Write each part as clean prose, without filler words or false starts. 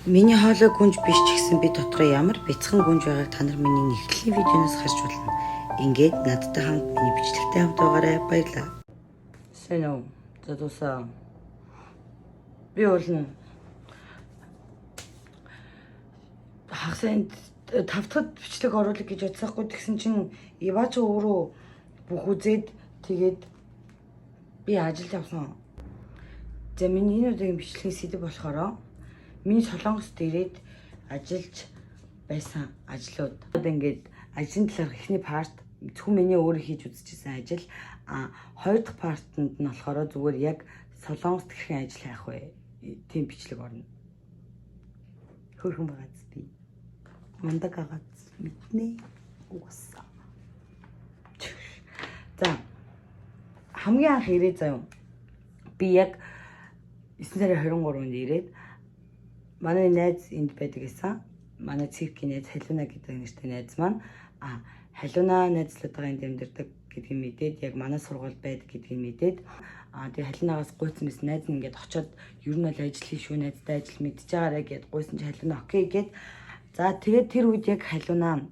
Миний хоолой гүнж биш ч гэсэн би дотроо ямар бяцхан гүнж байгааг та нар миний эхлэлийн видеоноос харж болно. Ингээд надтай хамт миний бичлэгтэй хамт байгаарай. Баярлалаа. Сайн уу? Залуусаа. Би болно. Хагас энд тавтахад бичлэг оруулах гэж бодсоохгүй тэгсэн чинь Ивач өөрөө бүх үзээд тэгээд би ажилд явсан. За миний энэ удаагийн бичлэгийн сэдэв болохоор миний Солонгост ирээд ажиллаж байсан ажлууд. Одоо ингээд ажлын талаарх эхний part зөвхөн миний өөрөө хийж үзчихсэн ажил. А хоёр дахь part анд нь болохоор зүгээр яг Солонгост хэрхэн ажил хайх вэ? Тийм бичлэг орно. Хөөрхөн байгааз би. Мундаг агааз мэднэ. Угсаа. За хамгийн анх ирээд заяа. Би яг 9 сарын 23-нд ирээд манай найз энд байдаг гэсэн. Манай циркийн найз Халиуна гэдэг нэртэй найз маань Халиуна найзлуудаа энд амьдардаг гэдгийг мэдээд яг манай сургууль байдаг гэдгийг мэдээд тэгээ Халиунагаас гуйцсан байсан. Найз нь ингээд очиод ер нь бол ажил хий шүү, найзтай ажил мэдж байгаарэ гэд гуйсан чи Халиуна okay гэд. За тэгээд тэр үед яг Халиуна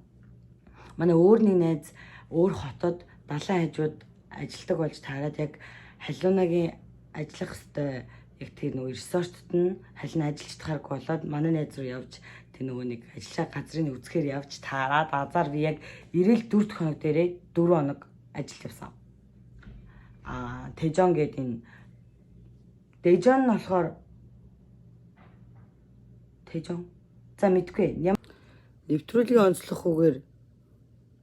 манай өөр нэг найз өөр хотод далайн хажууд ажилдаг болж таарад яг Халиунагийн ажиллах хэвээр яг тэр нөгөө resort т нь Халиуна ажиллаж чадхааргүй болоод манай найз руу явж тэр нөгөө нэг ажиллаж байгаа газрыг үзэхээр явж таарад азар би яг 94 дэх хоног дээрээ 4 хоног ажилд явсан. Тэжон гэдэг энэ Дэжон нь болохоор Тэжон. За мэдгүй. Нэвтрүүлгийн онцлохгүйгээр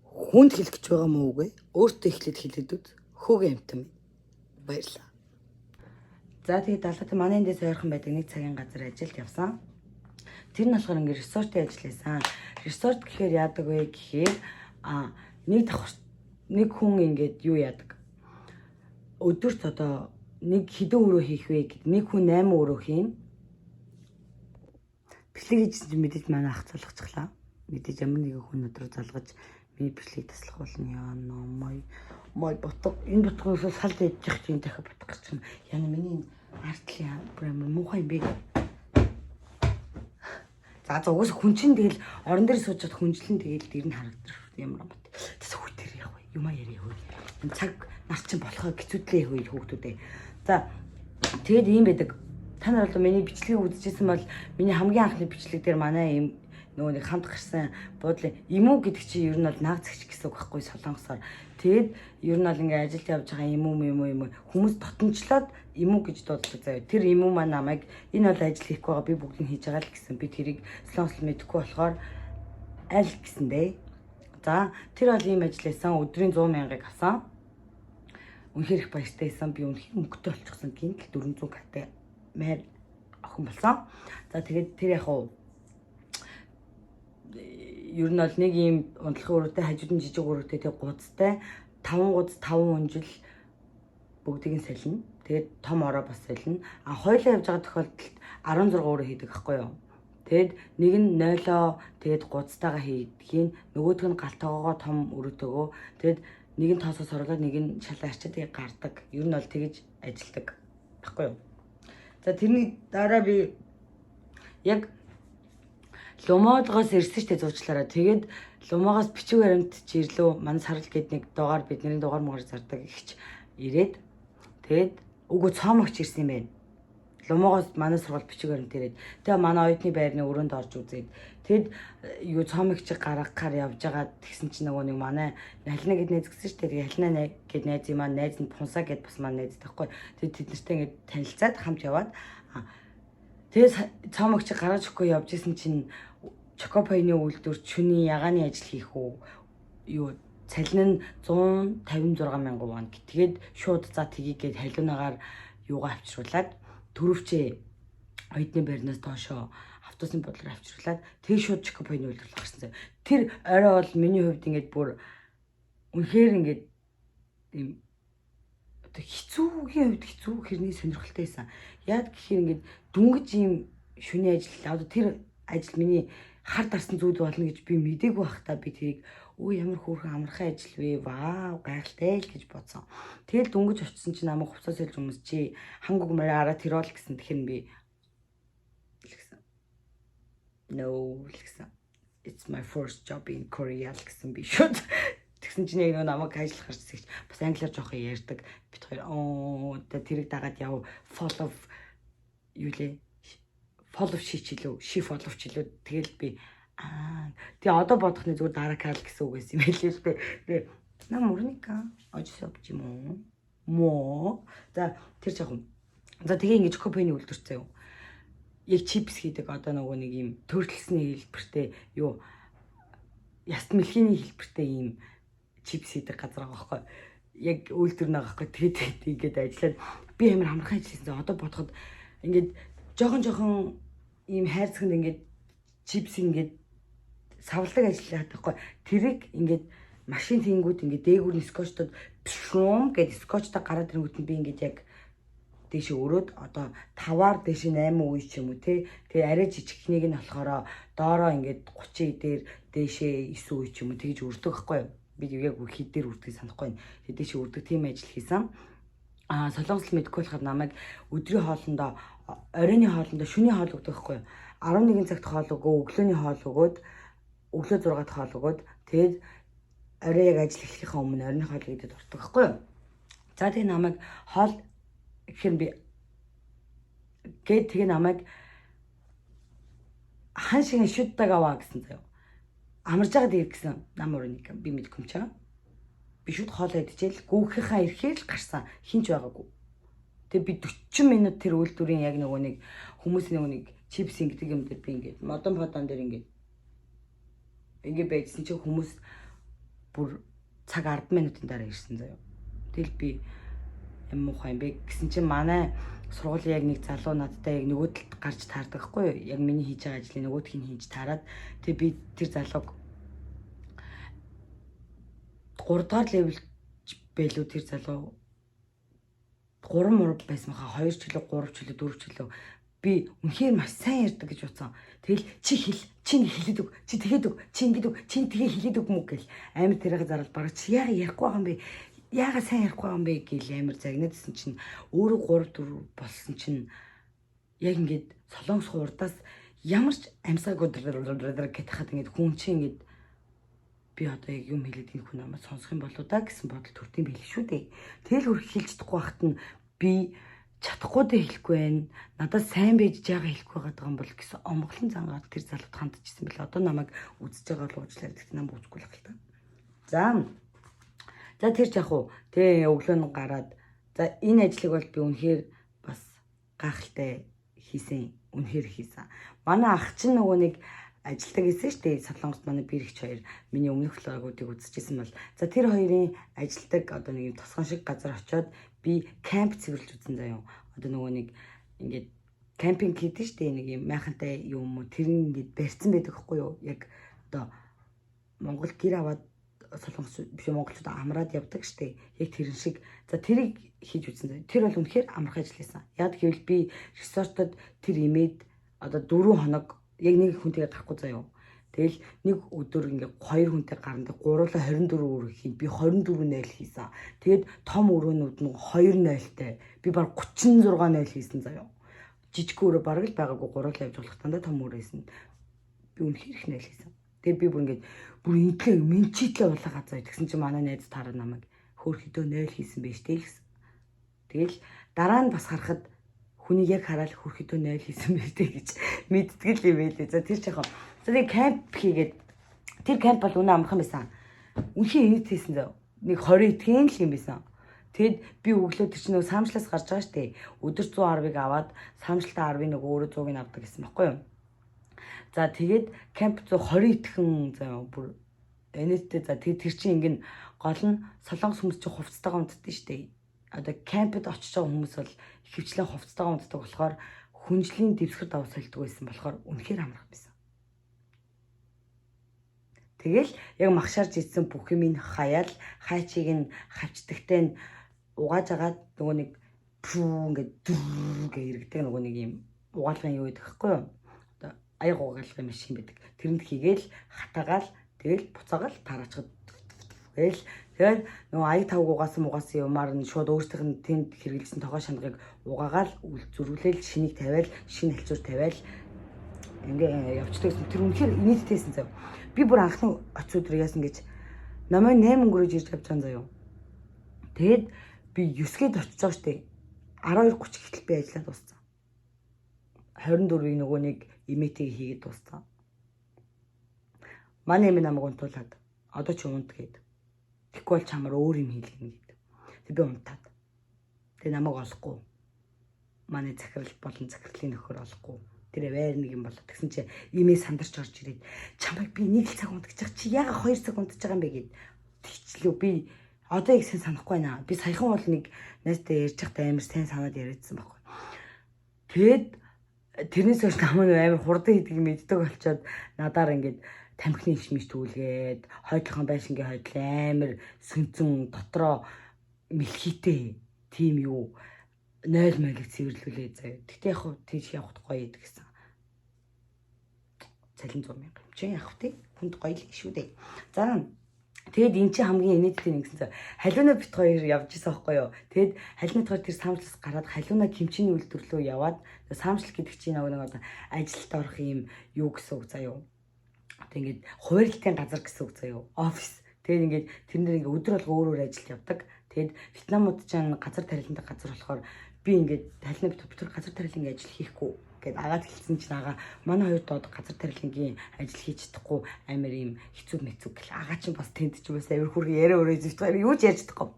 хүнд хэлэх гэж байгаа мó үгүй. Өөртөө эхлээд хэлээд үз. Хөөгөн амтан. Баярлалаа. За тэгээд далайтай манай эндээс ойрхон байдаг нэг цагийн газар ажилд явсан. Тэр нь болохоор ингээд resort ын ажил байсан. Resort гэхээр яадаг вэ гэхээр нэг давхар нэг хүн ингээд юу яадаг. Өдөрт одоо нэг хэдэн өрөө хийх вэ гэд нэг хүн 8 өрөө хийн. Бичлэг хийжсэн чинь мэдээж манай ах залгачихлаа. Мэдээж ямар нэгэн хүн над руу залгаж миний бичлэгийг таслах болно. Яа мой мой ботго энэ ботгоос салд ядчих чинь дахиад ботго гарч юм. Яна миний артлын бүр амар муухай юм бэ. За за угсаа хүн чинь тэгэл орон дээр сууж чад хүнжлэн тэгэл дэр нь харагдах ямар юм бат. Тэс хүүтэр явах вэ? Юмаа яриа хөө. Энэ цаг нар чинь болохоо гизүүдлээ хөө хүүхдүүдээ. За тэгээд ийм байдаг. Та нар бол миний бичлэгийг үзчихсэн бол миний хамгийн анхны бичлэг дээр манай ийм нөгөө нэг хамт гарсан буудлын 이모 гэдэг чинь ер нь бол нааг зэгч гэсэн үг байхгүй солонгосоор. Тэгээд ер нь бол ингээ ажилд явж байгаа 이모 이모 이모 хүмүүс дотнчлоод 이모 гэж дууддаг заяа. Тэр 이모 маань намайг энэ бол ажил хийхгүй байгаа би бүгдийг хийж байгаа л гэсэн. Би тэрийг солонгос мэдэхгүй болохоор аль гэсэн дээ. За тэр бол ийм ажил байсан. Өдрийн 100 мянгыг авсан. Үнэхээр их баяртай байсан. Би үнэхээр мөнгөтэй болчихсон. Гинтл 400 k-тай мээр охин болсон. За тэгээд тэр яг уу ер нь бол нэг ийм унтлахын өрөөтэй хажууд нь жижиг өрөөтэй тэг гудастай 5 гудас 5 өнжил бүгдийг нь солино. Тэгээд том ороо бас солино. А хоёулаа явж байгаа тохиолдолд 16 өрөө хийдэг байхгүй юу? Тэгээд нэг нь 0-оо тэгээд гудастайгаа хийдгийг нөгөөх нь галтайгоо том өрөөтэйгөө тэгээд нэг нь тоосоо сорглоод нэг нь шалаа арчаад тэгээд гардаг. Ер нь бол тэгэж ажилдаг байхгүй юу? За тэрний дараа би яг Лумоодгоос ирсэн штэ зуучлаарай. Тэгээд Лумоогоос бичиг баримт чирлүү манай сарал гээд нэг дугаар бидний дугаар муугар зардаг ихч ирээд тэгээд үгүй цоомогч ирсэн юм байна. Лумоогоос манай сургууль бичиг баримт ирээд тэгээ манай оюутны байрны өрөөнд орж үзээд тэгэд юу цоомогч гаргахаар явж байгаа тэгсэн чинь нөгөө нэг манай Халина гэд найз гэсэн штэ. Тэгээ Халина гэд найз юм аа найз нь Пунса гэд бас манай найз таахгүй. Тэгээд тэд нартай ингээд танилцаад хамт яваад тэгээд цоомогч гаргаж өгөхгүй явж исэн чинь Чокопайны үйлдвэр шөнийн ягааны ажил хийх үү? Юу цалин нь 156 мянган вон. Тэгээд шууд за тгий гээд халиунагаар юугаа авчруулад төрөвчээ оюутны байрнаас доошоо автобусын бодлоор авчруулад тэг шууд Чокопайны үйлдвэр гарсан зав. Тэр орой бол миний хувьд ингээд бүр үнэхээр ингээд ийм одоо хэцүүгийн хувьд хэцүү хэрний сонирхолтой байсан. Яг гэхээр ингээд дүнгэж ийм шөнийн ажил одоо тэр ажил миний хар дарсан зүйл болно гэж би мдээгүй байхдаа би тэрийг өө ямар хөөрхөн амархан ажил вэ? Вау, гайхалтай л гэж бодсон. Тэгэл дөнгөж очисон чинь намайг хувцас сэлж хүмүүс чи 한국말 알아 들어 гэсэн тэгэхээр би л гэсэн. No гэсэн. It's my first job in Korea гэсэн би шууд. Тэгсэн чинь яг нөгөө намайг ажиллах гарч ирсэн бас англиар жоохон ярьдаг. Бид хоёр оо тэрийг дагаад яв, follow юу лээ? Follow ши ч илүү, ши follow ч илүү. Тэгэл би тэгээ одоо бодох нь зүгээр даракал гэсэн үг байсан юм байлээ л дээ. Тэгээ 나 모르니까 어쩔 수 없지 뭐. 뭐. За, тэр жоохон. За, тэгээ ингэж company үйлдвэртэй юу. Яг чипс хийдэг одоо нөгөө нэг юм төрөлсөний хэлбэртэй юу яст мэлхийний хэлбэртэй ийм чипс хийдэг газар байгаа байхгүй. Яг үйлдвэр нэг байхгүй. Тэгээд тэгээд ингээд ажиллаад би амар амархан ажил хийсэн. Одоо бодоход ингээд жоохон жоохон ийм хайрцагт ингээд чипс ингээд савладаг ажил хийдэг байхгүй. Тэрийг ингээд машин тэнгүүд ингээд дээгүүр нь скотчтод пшум гэд скотчтой гараад ирэнгүүт нь би ингээд яг дээшээ өрөөд одоо 5-аар дээшээ 8 үе ч юм уу те. Тэгээ арай жижигхнийг нь болохоор доороо ингээд 30 дээр дээшээ 9 үе ч юм уу тэгж өрдөг байхгүй юу? Би яг хэд дээр үрдгийг санахгүй байна. Тэгээ дээшээ өрдөг тийм ажил хийсэн. А солонгос мэдгүй болохоор намайг өдрийн хоолндоо, оройн хоолндоо, шөнийн хоол өгдөг байхгүй юу? 11 цагт хоол өгөө, өглөөний хоол өгөөд, өглөө 6-ад хоол өгөөд, тэгээд орой яг ажил эхлэхийнхээ өмнө оройн хоол идээд ордог байхгүй юу? За, тэгээ намайг хоол гэхээр би гээд тэгээ намайг 한 시간 쉬었다가 와 гэсэн заяа. Амарж байгаад ир гэсэн. 나 모르니까 би мэдгүй юм чаа. Би шүд хоол идчихэл гүүхийнхаа ирэхээр л гарсан. Хинч байгаагүй. Тэгээ би 40 минут тэр үйлдвэрийн яг нөгөө нэг хүмүүсийн нөгөө нэг чипс ингэдэг юм дээр би ингээд модон подон дээр ингээд ингээд байжсан чинь хүмүүс бүр цаг 10 минутын дараа ирсэн заяа. Тэгэл би юм муухай юм бэ гэсэн чинь манай сургуулийн яг нэг залуу надтай яг нөгөө талд гарч таардаг хгүй юу? Яг миний хийж байгаа ажлын нөгөөх нь хийж таарад тэгээ би тэр залууг 3 дугаар level байлуу, тэр залуу 3 мур байсан хаа, 2 ч илүү, 3 ч илүү, 4 ч илүү, би үнэхээр маш сайн ярьдаг гэж бодсон. Тэгэл чи хэл, чи ингэ хэлээд өг, чи тэгээд өг, чи ингэж өг, чи тэгээ хэлээд өг мөг гэл амар тэрийг зарал бараг чи яага ярихгүй байгаа юм бэ? Яага сайн ярихгүй байгаа юм бэ гэл амар загнаадсэн чинь өөрөө 3 4 болсон чинь яг ингээд солонгос хурдаас ямар ч амьсгаагүй гэт хахад ингээд хүн чинь ингээд би одоо яг юм хэлээд энэ хүн намайг сонсох юм болоо да гэсэн бодол төрдөм байл шүү дээ. Тэгэл хөрх хэлж чадахгүй байхад нь би чадахгүй дэ хэлэхгүй байна. Надад сайн байж жаага хэлэхгүй байгаа юм бол гэсэн омглон зангаад тэр залууд хандчихсан бэл. Одоо намайг үзэж байгаа бол уучлаарай. Тэгтээ намайг үзэхгүй л хэл та. За. За, тэр жах уу. Тэгээ өглөө нь гараад за энэ ажлыг бол би үнэхээр бас гайхалтай хийсэн. Үнэхээр хийсэн. Манай ах чинь нөгөө нэг ажилтдаг гэсэн шүү дээ. Солонгост манай бэрэгч хоёр миний өмнөх vlog уудыг үзчихсэн бол за тэр хоёрын ажилтдаг одоо нэг юм тосгон шиг газар очиод би camp цэвэрлж үзсэн заяа. Одоо нөгөө нэг ингээд camping хийдэг шүү дээ. Нэг юм майхантай юм уу, тэр нь ингээд барьцсан байдаг хгүй юу? Яг одоо Монгол гэр аваад солонгос биш, монголчууд амраад явдаг штэ. Яг тэрэн шиг. За, тэрийг хийж үзсэн. Тэр бол үнэхээр амархан ажил байсан. Яг гэвэл би resort од тэр имээд одоо 4 хоног яг нэг хүнтэйгээ гарахгүй заяо. Тэгэл нэг өдөр ингээ хоёр хүнтэй гарна. Гуруула 24 өрөө хийн. Би 24 0 хийсэн. Тэгээд том өрөөнүүд нь 2 0-тай. Би баг 36 0 хийсэн заяо. Жижиг өрөө бараг л байгаагүй, гуруула явж болох дандаа том өрөө хийсэн. Би үнэхээр их 0 хийсэн. Тэгээд би бүр ингээд бүр интлээ менчитлээ улаагаа заяа. Тэгсэн чинь манай найз тараа намайг хөөх хөдөө 0 хийсэн байж тээ гэсэн. Тэгэл дараа нь бас харахад хүний яг хараад хөөх хөдөө 0 хийсэн байж тээ гэж мэдтгэл юм байлээ. За, тэр чинь за тэгээ camp хийгээд тэр camp бол үнэ амархан байсан. Үнэхээр инээд хийсэн зав. Нэг 20 итгэн л юм байсан. Тэгэд би өглөө тэр чинь нөгөө саамжлаас гарч байгаа штэ. Өдөр 110-ыг аваад саамжлалтаа 10-ыг нөгөө өөрөө 100-ыг авдаг гэсэн баггүй юу? За, тэгээд camp 120 итгэн заяа, бүр энэтэй. За, тэгээд тэр чинь ингэн гол нь солонгос хүмүүс чинь хувцастайгаа унтдсан штэ. Одоо camp д очиж байгаа хүмүүс бол ихэвчлэн хувцастайгаа унтдаг болохоор хүнжлийн дэвсгэр давуу сольдог байсан болохоор үнэхээр амархан байсан. Тэгэл яг махшаарж идсэн бүх юм ин хаяал хайчийг нь хавчдагтай нь угааж агаад нөгөө нэг пүү ингээд дүр гэ иргэдэг нөгөө нэг юм угаалгын юу гэдэг хэвгүй юу? Одоо аяг угаалгын машин байдаг. Тэрэнд хийгээл хатаагаал тэгэл буцаагаал тараачхад тэгэл тэгэл нөгөө аяг тавг угаасан угаасан юмар нь шууд өөрсдийнх нь тэнд хэрэглэсэн тогоо шандгыг угаагаал зүрхлээл шинийг тавиал, шинэ хэлцүүр тавиал. Ингээ явчихдаг гэсэн. Тэр үнэхээр инээдтэйсэн заяа. Би бүр анхны очив өдөр яасан гэж намайг 8 өнгөрөөж ирж авч байгаа заяа. Тэгээд би 9-д очиж байгаа штэ. 12:30 гэтэл би ажиллаад дууссан. 24-ийг нөгөө нэг имээтэйг хийгээд дууссан. Манай эмээ намайг унтуулад одоо чи унт гээд. Тэгэхгүй бол чамаар өөр юм хийлгэнэ гээд. Тэг би унтаад. Тэг намайг олохгүй. Манай захирал болон захирлын нөхөр олохгүй. Тэр байр нэг юм болоо. Тэгсэн чи имээ сандарч орж ирээд чамайг би нэг л цаг унтаж байгаа чи яга 2 цаг унтаж байгаа юм бэ гэд. Тэгчлээ би одоо их сайн санахгүй байна. Би саяхан бол нэг найзтай ярьж байхдаа амар сайн санаад яриадсан байхгүй. Тэгээд тэрнээс хойш намайг амар хурдан хийдэг мэддэг болчоод надаар ингээд тамхины ишмиш түүлгээд хойдлохын байшингийн хойдол амар сүнцэн дотроо мэлхийтэй тийм юу 0 мэлэг цэвэрлүүлээ заяа. Гэтэ яг хуу тийш явахд гоё идэг гэсэн. Цалин 100 мянга юм чинь явах тий. Хүнд гоё л шүү дээ. За тэгээд эн чинь хамгийн инээдтэй нэг гэсэн. Халиуна бит хоёр явж исэн байхгүй юу. Тэгээд халиуна хоёр тэр самчлас гараад халиуна кимчиний үйлдвэр рүү яваад самчлал гэдэг чинь нэг одоо ажилд орох юм юу гэсэн үг заяа. Одоо ингээд хуваарлтын газар гэсэн үг заяа. Офис. Тэгээд ингээд тэрэн дээр ингээд өдөр болго өөр өөр ажилд явдаг. Тэгээд Вьетнамууд чинь газар тариландаг газар болохоор би ингээд халиуна бит хоёр газар тарилангийн ажил хийхгүй гэд агаад хэлсэн чинь агаа манай хоёр доод газар тарилангийн ажил хийж чадахгүй амар юм хэцүү мэцүү гэл агаа чинь бас тэнд ч бас амар хүрх яриа өөрөө зөвхөн юу ч ярьж чадахгүй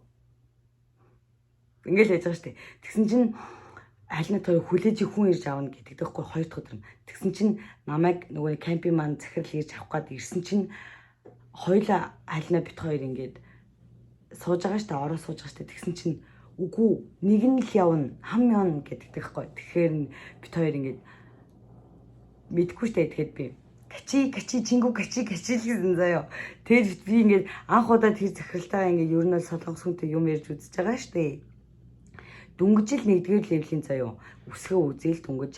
ингээл яаж байгаа штэ. Тэгсэн чинь аль нэг хоёр хүлээж хүн ирж авна гэдэг дэхгүй хоёр дахь өдөр. Тэгсэн чинь намайг нөгөө кампинг маань захирал ирж авах гад ирсэн чинь хоёлаа алина бит хоёр ингээд сууж байгаа штэ, ороо сууж байгаа штэ. Тэгсэн чинь үгүй нэг нь л явна, хам явна гэдэг дэхгүй. Тэгэхээр бит хоёр ингээд мэдгүй штэ. Тэгэхэд би качи качи чингүү качи качи л гэсэн заяо. Тэгээд би ингээд анх удаа тэр захиралтайгаа ингээд ер нь бол солонгос хүнтэй юм ярьж үзэж байгаа штэ. Дөнгөжл нэгдүгээр level ийн заяо. Үсгээ үзээл дөнгөж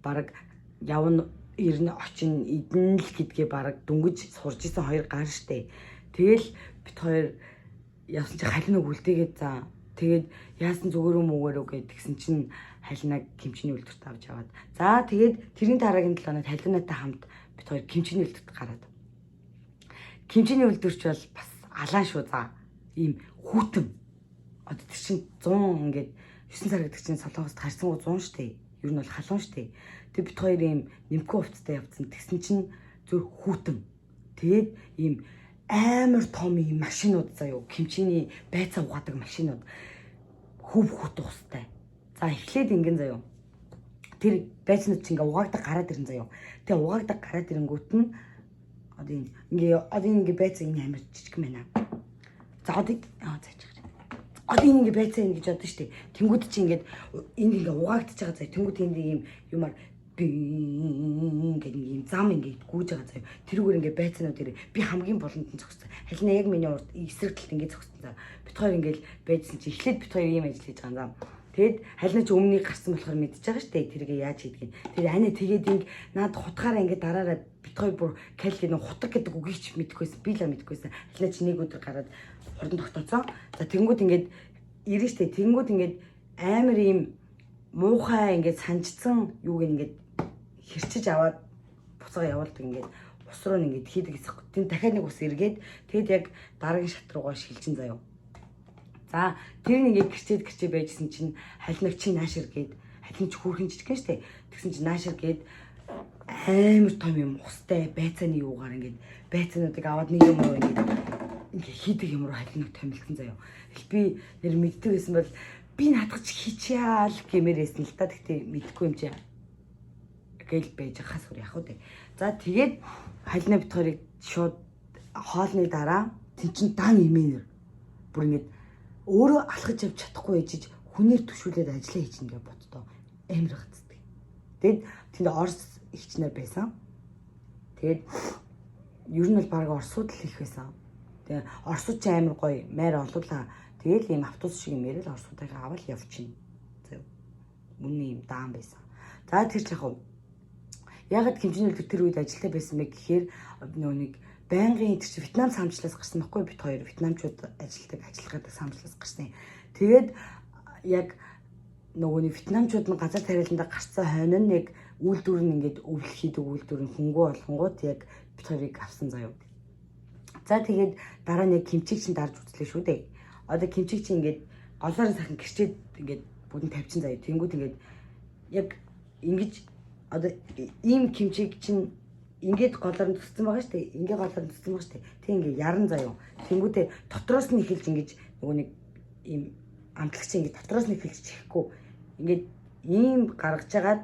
бараг явна ирнэ очин идэн л гэдгээ бараг дөнгөж сурж исэн хоёр гар штэ. Тэгэл бит хоёр явсан чи халин үг үлдээгээд за. Тэгээд яасан зүгээр юм үгээр үү гэд тэгсэн чинь халинаг кимчиний үйлдвэрт авч яваад. За тэгээд тэрний дараагийн 7 хоногт халинатай хамт бит хоёр кимчиний үйлдвэрт гараад. Кимчиний үйлдвэрч бол бас алаан шүү за. Ийм хүүтэн. Одоо тэр чинь 100 ингээд 9 сар гэдэг чинь Солонгост харьцангуй 100 штэ. Ер нь бол халуун штэ. Тэг бит хоёр ийм нэмхүү хувцастай явцсан. Тэгсэн чинь зүр хүүтэн. Тэгээд ийм амар том ийм машинууд заяо. Кимчиний байцаа угаадаг машинууд хөв хөт устай. За эхлээд ингэн заяо. Тэр байцнууд чинь ингээ угаагдаг гараад ирэн заяо. Тэгээ угаагдаг гараад ирэнгүүт нь одоо энэ ингээ одоо энэ ингээ байцаа энэ амар жижиг байна. За одоо зааж одоо энэ ингээ байцаа ингэ гэж бодсон шүү дээ. Тэнгүүд чи ингээд энд ингээ угаагдчихж байгаа заяа. Тэнгүүд энд ийм юмар ингээд ийм зам ингээд гүйж байгаа заяа. Тэрүүгээр ингээ байцаанууд ирээ. Би хамгийн болонд нь зогссон. Халина яг миний урд эсрэг талд ингээ зогссон заа. Бит хоёр ингээд байжсан чи эхлээд бит хоёр ийм ажил хийж байгаа юм заа. Тэгэд халина чи өмнөнийг гарсан болохоор мэдчихэж байгаа шүү дээ. Тэргээ яаж хийдгийг. Тэр ани тэгээд инг наад хутгаараа ингээ дараараа бит хоёр бүр кал гэх нэг хутаг гэдэг үгийг ч мэдэхгүйсэн. Би л мэдэхгүйсэн. Халина чи нэг өдөр гараад хурдан тогтооцсон. За тэнгүүд ингээд ирнэ штэ. Тэнгүүд ингээд амар ийм муухай ингээд санжицсан юуг ингээд хэрчиж аваад буцаага явуулдаг ингээд ус руу ингээд хийдэг гэсэн. Тэн дахиад нэг ус эргээд тэгэд яг дараагийн шат руугаа шилжин заяо. За тэр нь ингээд гэрчээд гэрчээ байжсэн чинь халинаг чи нааш эргээд халин чи хүүхэн жижигхэн штэ. Тэгсэн чинь нааш эргээд амар том юм устай байцааны юугаар ингээд байцаануудыг аваад нэг юм уу ингээд ингээ хийдэг юм руу халинаг томилсон заяо. Тэгэл би нэр мэддэг байсан бол би наадах чи хийчээл гэмээр байсан л та. Тэгтээ мэдэхгүй юм чи гэл байж хас үр явах үү. За тэгээд халина бит хоёрыг шууд хоолны дараа тэн чин дан имэнэр бүр ингээд өөрөө алхаж явж чадахгүй ээжиж хүнээр түшүүлээд ажиллаа хийчихнэ гэж боддоо амар гацдаг. Тэгэд тэнд Орос ихчнэр байсан. Тэгээд ер нь бол баг Оросууд л их байсан. Тэгээ Оросууд ч амар гоё майр олуулаа. Тэгэл ийм автобус шиг юм яриад Оросуудыг авал явчихна. Зөв. Үнэн ийм даан байсан. За тэр ч яг ягаад хэмжээний үйлдвэр тэр үед ажилтаа байсан бэ гэхээр нөгөө нэг байнгын тэр чинь Вьетнам самчлаас гарсан байхгүй бит хоёр вьетнамчууд ажилтдаг ажиллах гэдэг самчлаас гарсан. Тэгээд яг нөгөө нэг вьетнамчууд нь газар тариаландаа гарцсан хойно нь нэг Үйлдвэр нь ингээд өвлөх хийдэг үйлдвэр нь хөнгөө болгонгууд яг бид хоёрыг авсан заяа. За, тэгээд дараа нь яг кимчиг чинь дарж үзлээ шүү дээ. Одоо кимчиг чинь ингээд голоор нь сайхан гэрчээд ингээд бүгд тавьчин заяа. Тэнгүүд ингээд яг ингэж одоо ийм кимчиг чинь ингээд голоор нь төссөн байгаа шүү дээ. Ингээ голоор нь төссөн байгаа шүү дээ. Тэг ингээ яран заяа. Тэнгүүдээ дотроос нь эхэлж ингэж нөгөө нэг ийм амтлагч ингээ дотроос нь эхэлж чихэхгүй. Ингээд ийм гаргаж агаад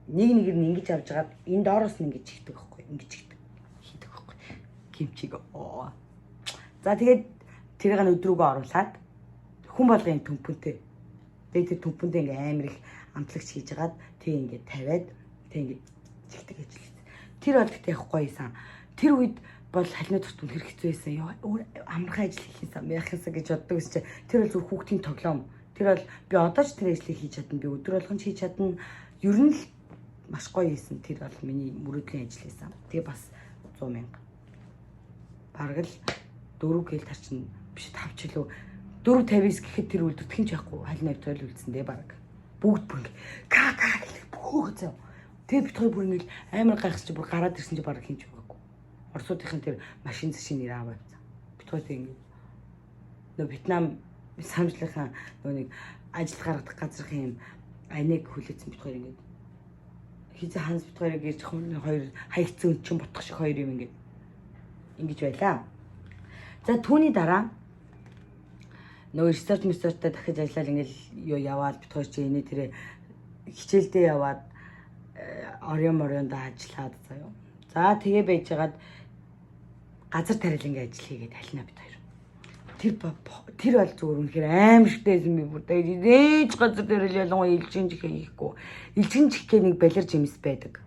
нэг нэгээр нь ингэж авч агаад энэ доороос нь ингэж чихдэг байхгүй. Ингэж чихдэг. Хийдэг байхгүй. Кимчиг оо. За, тэгээд тэрийг нь өдрүүгөө оруулаад хүн болгын төмпөнтэй. Тэгээд тэр төмпөндөө ингээ амар их амтлагч хийж агаад тэг ингээ тавиад тэг ингээ чихдэг ажил хийсэн. Тэр бол гэхдээ яг гоё исэн. Тэр үед бол халина турт үнэхэр хэцүү байсан. Йоо, өөр амархан ажил хийх юмсан, яах юмсан гэж боддог гэсэн чинь тэр бол зөв хүүхдийн тоглоом. Тэр бол би одоо ч тэр ажлыг хийж чадна. Би өдөр болгон ч хийж чадна. Ер нь л маш гоё хийсэн. Тэр бол миний мөрөөдлийн ажил хийсэн. Тэгээ бас 100 мянга. Бараг л 4 гээл тарчин биш, 5 ч илүү, 4.59 гэхэд тэр үлдэх юм ч яахгүй, халь навтал үлдсэн дээ бараг. Бүгд бүр ингээ ка ка гэх бөөх зав. Тэгээ бид хоёр бүр ингээл амар гайхсан чи бүр гараад ирсэн чи бараг хинч байгаагүй. Оросуудын тэр машин зашин нэр аваа явцсан. Бид хоёр тэг ингээ нөө Вьетнам самжлынхаа нөө нэг ажил гаргадаг газрын юм аниг хүлээсэн, бид хоёр ингээд хизээ ханс бид хоёрыг ирж хоёр хаягдсан өнчин ботох шиг хоёр юм ингээд ингэж байлаа. За, түүний дараа нөгөө resort месорттой дахиж ажиллаад ингээл юу яваал бид хоёр чи энэ тэрэ хичээлдээ яваад орион мориондо ажиллаад заяа. За, тэгээ байжгаад газар тариалангийн ажил хийгээд халина бид хоёр. Тэр бол зүгээр үнэхээр аимшигтай байсан, би бүр тэгээд ээж газар тариал ялангуяа илжин чихээ хийхгүй. Илжин чихээ нэг балер жимс байдаг.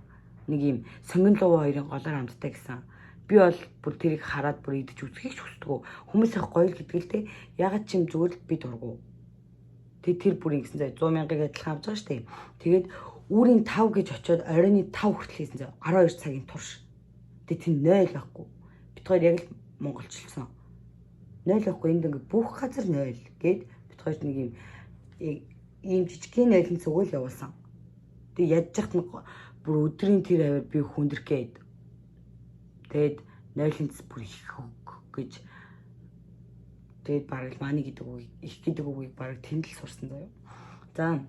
Нэг юм сонгон луу хоёрын голоор амттай гэсэн. Би бол бүр тэрийг хараад бүр идэж үзхийг ч хүсдэг. Хүмүүс их гоё л гэдэг л дээ. Ягаад ч юм зүгээр л би дургу. Тэг тэр бүр ингэсэн заяа, 100 мянгаыг адилхан авч байгаа шүү дээ. Тэгээд үүрийн 5 гэж очиод оройн 5 хүртэл хийсэн заяа. 12 цагийн турш. Тэг тэр 0 байхгүй. Бид хоёр яг л монголчилсан. 0 байхгүй, энд ингээ бүх газар 0 гээд бид хоёр нэг юм ийм жижигхэн 0-ын цугуул явуулсан. Тэг ядж яхад нь бүр өдрийн тэр аваар би хүндрэх гээд. Тэгээд 0-ын цэс бүр их гэж тэгээд бараг л money гэдэг үг, их гэдэг үгийг бараг тэнд л сурсан заяа. За,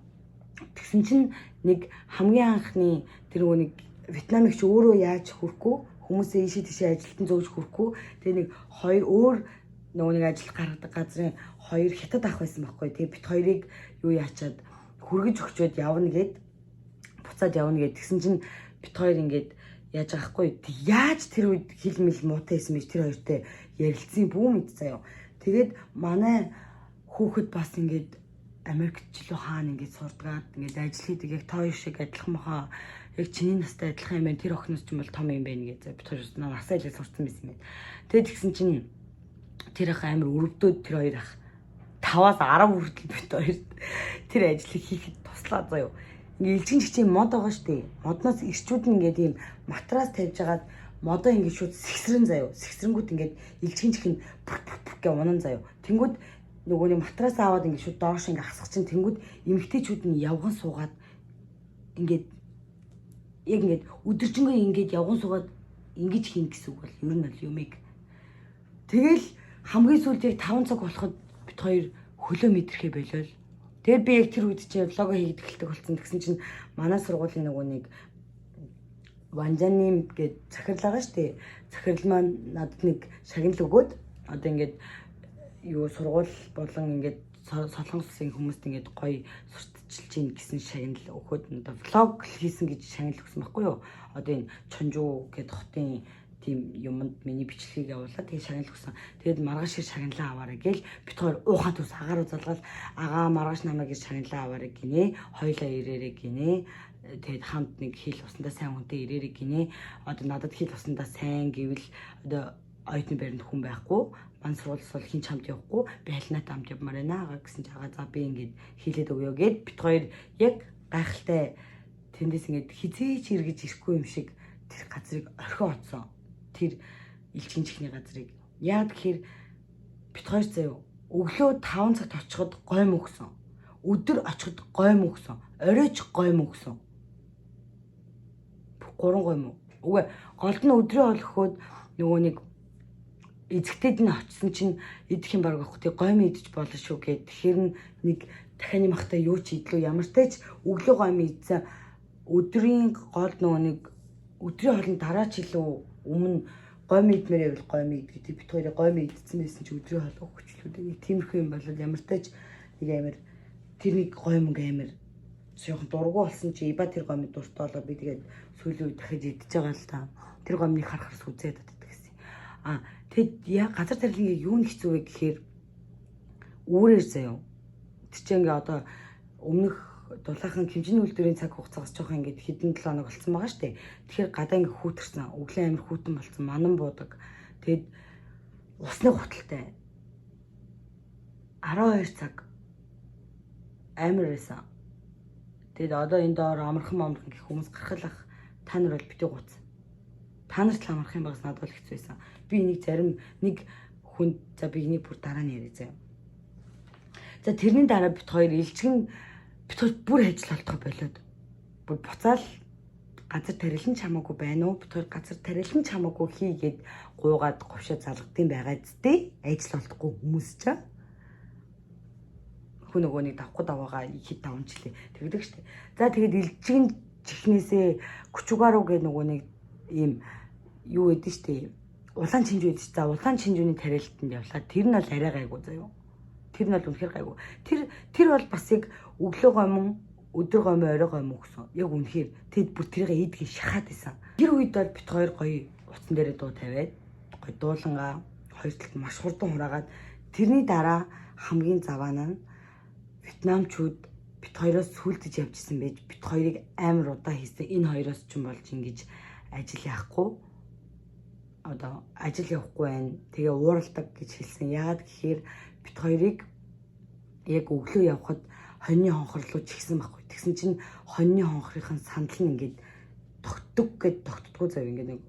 тэгсэн чинь нэг хамгийн анхны тэр нөгөө нэг Вьетнамыг чи өөрөө яаж хүрэхгүй, хүмүүсээ ийшээ тийшээ ажилтан зөөж хүрэхгүй. Тэгээ нэг хоёр өөр нөгөө нэг ажил гаргадаг газрын хоёр хятад ах байсан байхгүй. Тэгээ бит хоёрыг юу яачаад хүргэж өгчөөд явна гэд, буцаад явна гэд. Тэгсэн чинь бит хоёр ингээд яаж байгаа хгүй. Яаж тэр үед хил мэл муутай байсан бэ, тэр хоёртой ярилцсан бүү мэд заяа. Тэгээд манай хүүхэд бас ингээд Америкт ч лөө хаана ингээд сурдгаад ингээд ажил хийдэг, яг та хоёр шиг адилхан баха, яг чиний настай адилхан юм байна, тэр охиноос ч юм бол том юм байна гэж бит хоёр насаа илээ сурцсан байсан юм байна. Тэгээд тэгсэн чинь тэр ах амар өрөвдөөд тэр хоёр ах 5-аас 10 хүртэл бит хоёр тэр ажлыг хийхэд туслаа заяа. Ингээ илжин чигчийн мод байгаа штэ. Модноос ирчүүд нь ингээд ийм матрас тавьж агаад модоо ингээд шууд сэгсрэн заяа. Сэгсрэнгүүт ингээд илжин чих нь пүр пүр пүр гэ унан заяа. Тэнгүүд нөгөө нэг матрас аваад ингээд шууд доош ингээд хасах чинь тэнгүүд эмгтээчүүд нь явган суугаад ингээд яг ингээд өдөржингөө ингээд явган суугаад ингэж хийн гэсэн үг бол ер нь бол юмыг. Тэгэл хамгийн сүүлд яг 5 цаг болоход бит хоёр хөлөө мэдрэхээ болиол. Тэгээд би яг тэр үед чинь vlog оо хийгээд эхэлдэг болсон. Тэгсэн чинь манай сургуулийн нөгөө нэг Ванжаним гээд захирал байгаа шүү дээ. Захирал маань надад нэг шагнал өгөөд одоо ингээд юу сургууль болон ингээд Солонгос улсын хүмүүст ингээд гоё сурталчилж гин гэсэн шагнал өгөхөд одоо vlog хийсэн гэж шагнал өгсөн байхгүй юу? Одоо энэ Чонжуу гээд хотын тийм юмд миний бичлэгийг явуулаад тэгээ шагнал өгсөн. Тэгээд маргааш шиг шагналаа аваарай гээл бит хоёр уухаа төс агаар залгаал агаа маргааш намайг гэж шагналаа аваарай гинэ. Хоёлаа ирээрэй гинэ. Тэгээд хамт нэг хил усандаа сайн хүнтэй ирээрэй гинэ. Одоо надад хил усандаа сайн гэвэл одоо оюутны байранд хүн байхгүй. Ман сургуулиас бол хин ч хамт явахгүй. Би халинаатай хамт явмаар байна агаа гэсэн чи агаа за би ингээд хийлээд өгөө гэд бит хоёр яг гайхалтай тэндээс ингээд хизээч эргэж ирэхгүй юм шиг тэр газрыг орхио оцсон. Тэр элчин чихний газрыг. Яа тэгэхээр бит хоёр заяа өглөө 5 цагт очиход гойм өгсөн. Өдөр очиход гойм өгсөн. Оройч гойм өгсөн. 3 гомь уу? Үгүй, голд нь өдрийн хоол өгөхөд нөгөө нэг эзэгтэйд нь очисон чинь идэх юм баг байхгүй. Тэг гомь идэж болно шүү гэд. Тэгэхээр нэг дахианы махтай юу ч идлүү, ямар ч тач өглөө гомь идсэн, өдрийн гол нөгөө нэг өдрийн хоолны дараа ч илүү өмнө гомь идмээр байвал гомь идэх. Тэг бит хоёрыг гомь идсэн байсан чи өдрийн хоол өгчлүүд. Нэг тиймэрхүү юм болол ямар тач нэг амар тэр нэг гомь амар жоохон дургу болсон чи иба тэр гомь дуртай болоо би тэгээд сүүлийн үед дахиж идэж байгаа л та. Тэр гомныг харахаар сүзээд татдаг гэсэн. А тэгэд яа газар тарилангийн юу нэг хэцүү вэ гэхээр үүрээр заяа. Тэр чинь ингээ одоо өмнөх дулаахан хэмжээний үйлдвэрийн цаг хугацаагаас жоохон ингээд хэдэн 7 хоног болсон байгаа шүү дээ. Тэгэхээр гадаа ингээ хүүтэрсэн. Өглөө амар хүүтэн болсон. Манан буудаг. Тэгэд усны гуталтай. 12 цаг амар байсан. Тэгэд одоо энэ доор амархан амархан гэх хүмүүс гарахлах та нар бол битгий гуц. Та нарт л амарх юм багс, надад бол хэцүү байсан. Би энийг зарим нэг хүн, за би энийг бүр дараа нь яриа заяа. За, тэрний дараа бит хоёр илжигэн бит хоёр бүр ажил олдох болоод бүр буцаал газар тарилан ч хамаагүй байна уу? Бит хоёр газар тарилан ч хамаагүй хийгээд гуйгаад говшоо залгадсан байгаа зү. Ажил олдохгүй хүмүүс ч хүн нөгөө нэг давхгүй даваагаа хэд давамжлээ тэгдэг штэ. За, тэгээд илжигэн чихнээсээ Күчүгаруу гэ нөгөө нэг ийм юу өгдөн штэ. Улаан чинжүү өгдөн штэ. За, улаан чинжүүний тарилтанд явлаа. Тэр нь бол арай гайгүй заяо. Тэр нь бол үнэхээр гайгүй. Тэр бол бас яг өглөө гомон, өдөр гомон, орой гомон гэсэн. Яг үнэхээр тэд бүр тэрийг идгийг шахаад исэн. Тэр үед бол бит хоёр гоё утсан дээрээ дуу тавиад гоё дуулангаа хоёр талд маш хурдан хураагаад, тэрний дараа хамгийн заваа нь Вьетнамчууд бит хоёроос сүлдэж явжсэн байж бит хоёрыг амар удаа хийсэн. Энэ хоёроос ч юм болж ингэж ажил яахгүй, одоо ажил явахгүй байна. Тэгээ ууралдаг гэж хэлсэн. Яагаад гэхээр бит хоёрыг яг өглөө явхад хоньны хонхор руу чигсэн байхгүй. Тэгсэн чинь хоньны хонхрын сандал нь ингээд тогтдог гэд тогтдгоо зав, ингээд нэг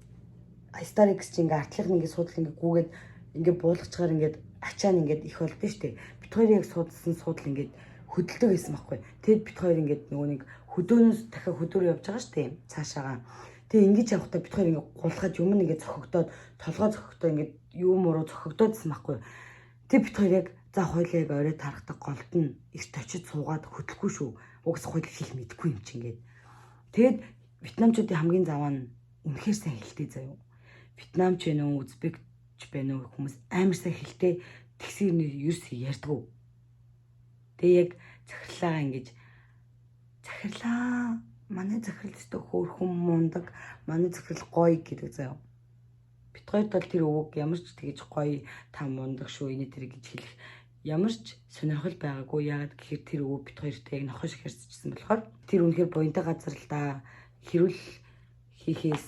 Starix чи ингээд артлах нь ингээд суудлал ингээд гүгээд ингээд буулгачаар ингээд ачаа нь ингээд их болдсон шүү дээ. Бит хоёр яг суудсан суудал ингээд хөдөлдөг байсан байхгүй. Тэгэд бит хоёр ингээд нөгөө нэг хөдөөнөөс дахиад хөдөөр явж байгаа шүү дээ. Цаашаага. Тэгээ ингэж явахдаа бит хоёр ингээд гулгаж юм ингээд цохигдоод, толгой цохигдоо, ингээд юм уруу цохигдоодсэн байхгүй. Тэг бит хоёр яг за хоёлаа яг орой тарахтаа голд нь эрт очиж суугаад хөдлөхгүй шүү. Угс хоёул хэл мэдэхгүй юм чинь ингээд. Тэгэд вьетнамчуудын хамгийн заваа нь үнэхээр сайн хэлтэй заяа. Вьетнамч байна уу, узбекч байна уу, хүмүүс амар сайн хэлтэй, тэгсэр нь ерөөс ярьдгүү. Тэгээ яг захирлаагаа ингэж захирлаа. Манай захирал өстө хөөрхөн мундаг, манай захирал гоё гэдэг заяа. Бит хоёрт бол тэр өвөг ямар ч тэгэж гоё та мундаг шүү, энэ тэр гэж хэлэх ямар ч сонирхол байгаагүй. Яагаад гэхээр тэр өвөг бит хоёртой яг нохоо шиг харьцчихсан болохоор тэр үнэхээр буянтай газар л да, хэрүүл хийхээс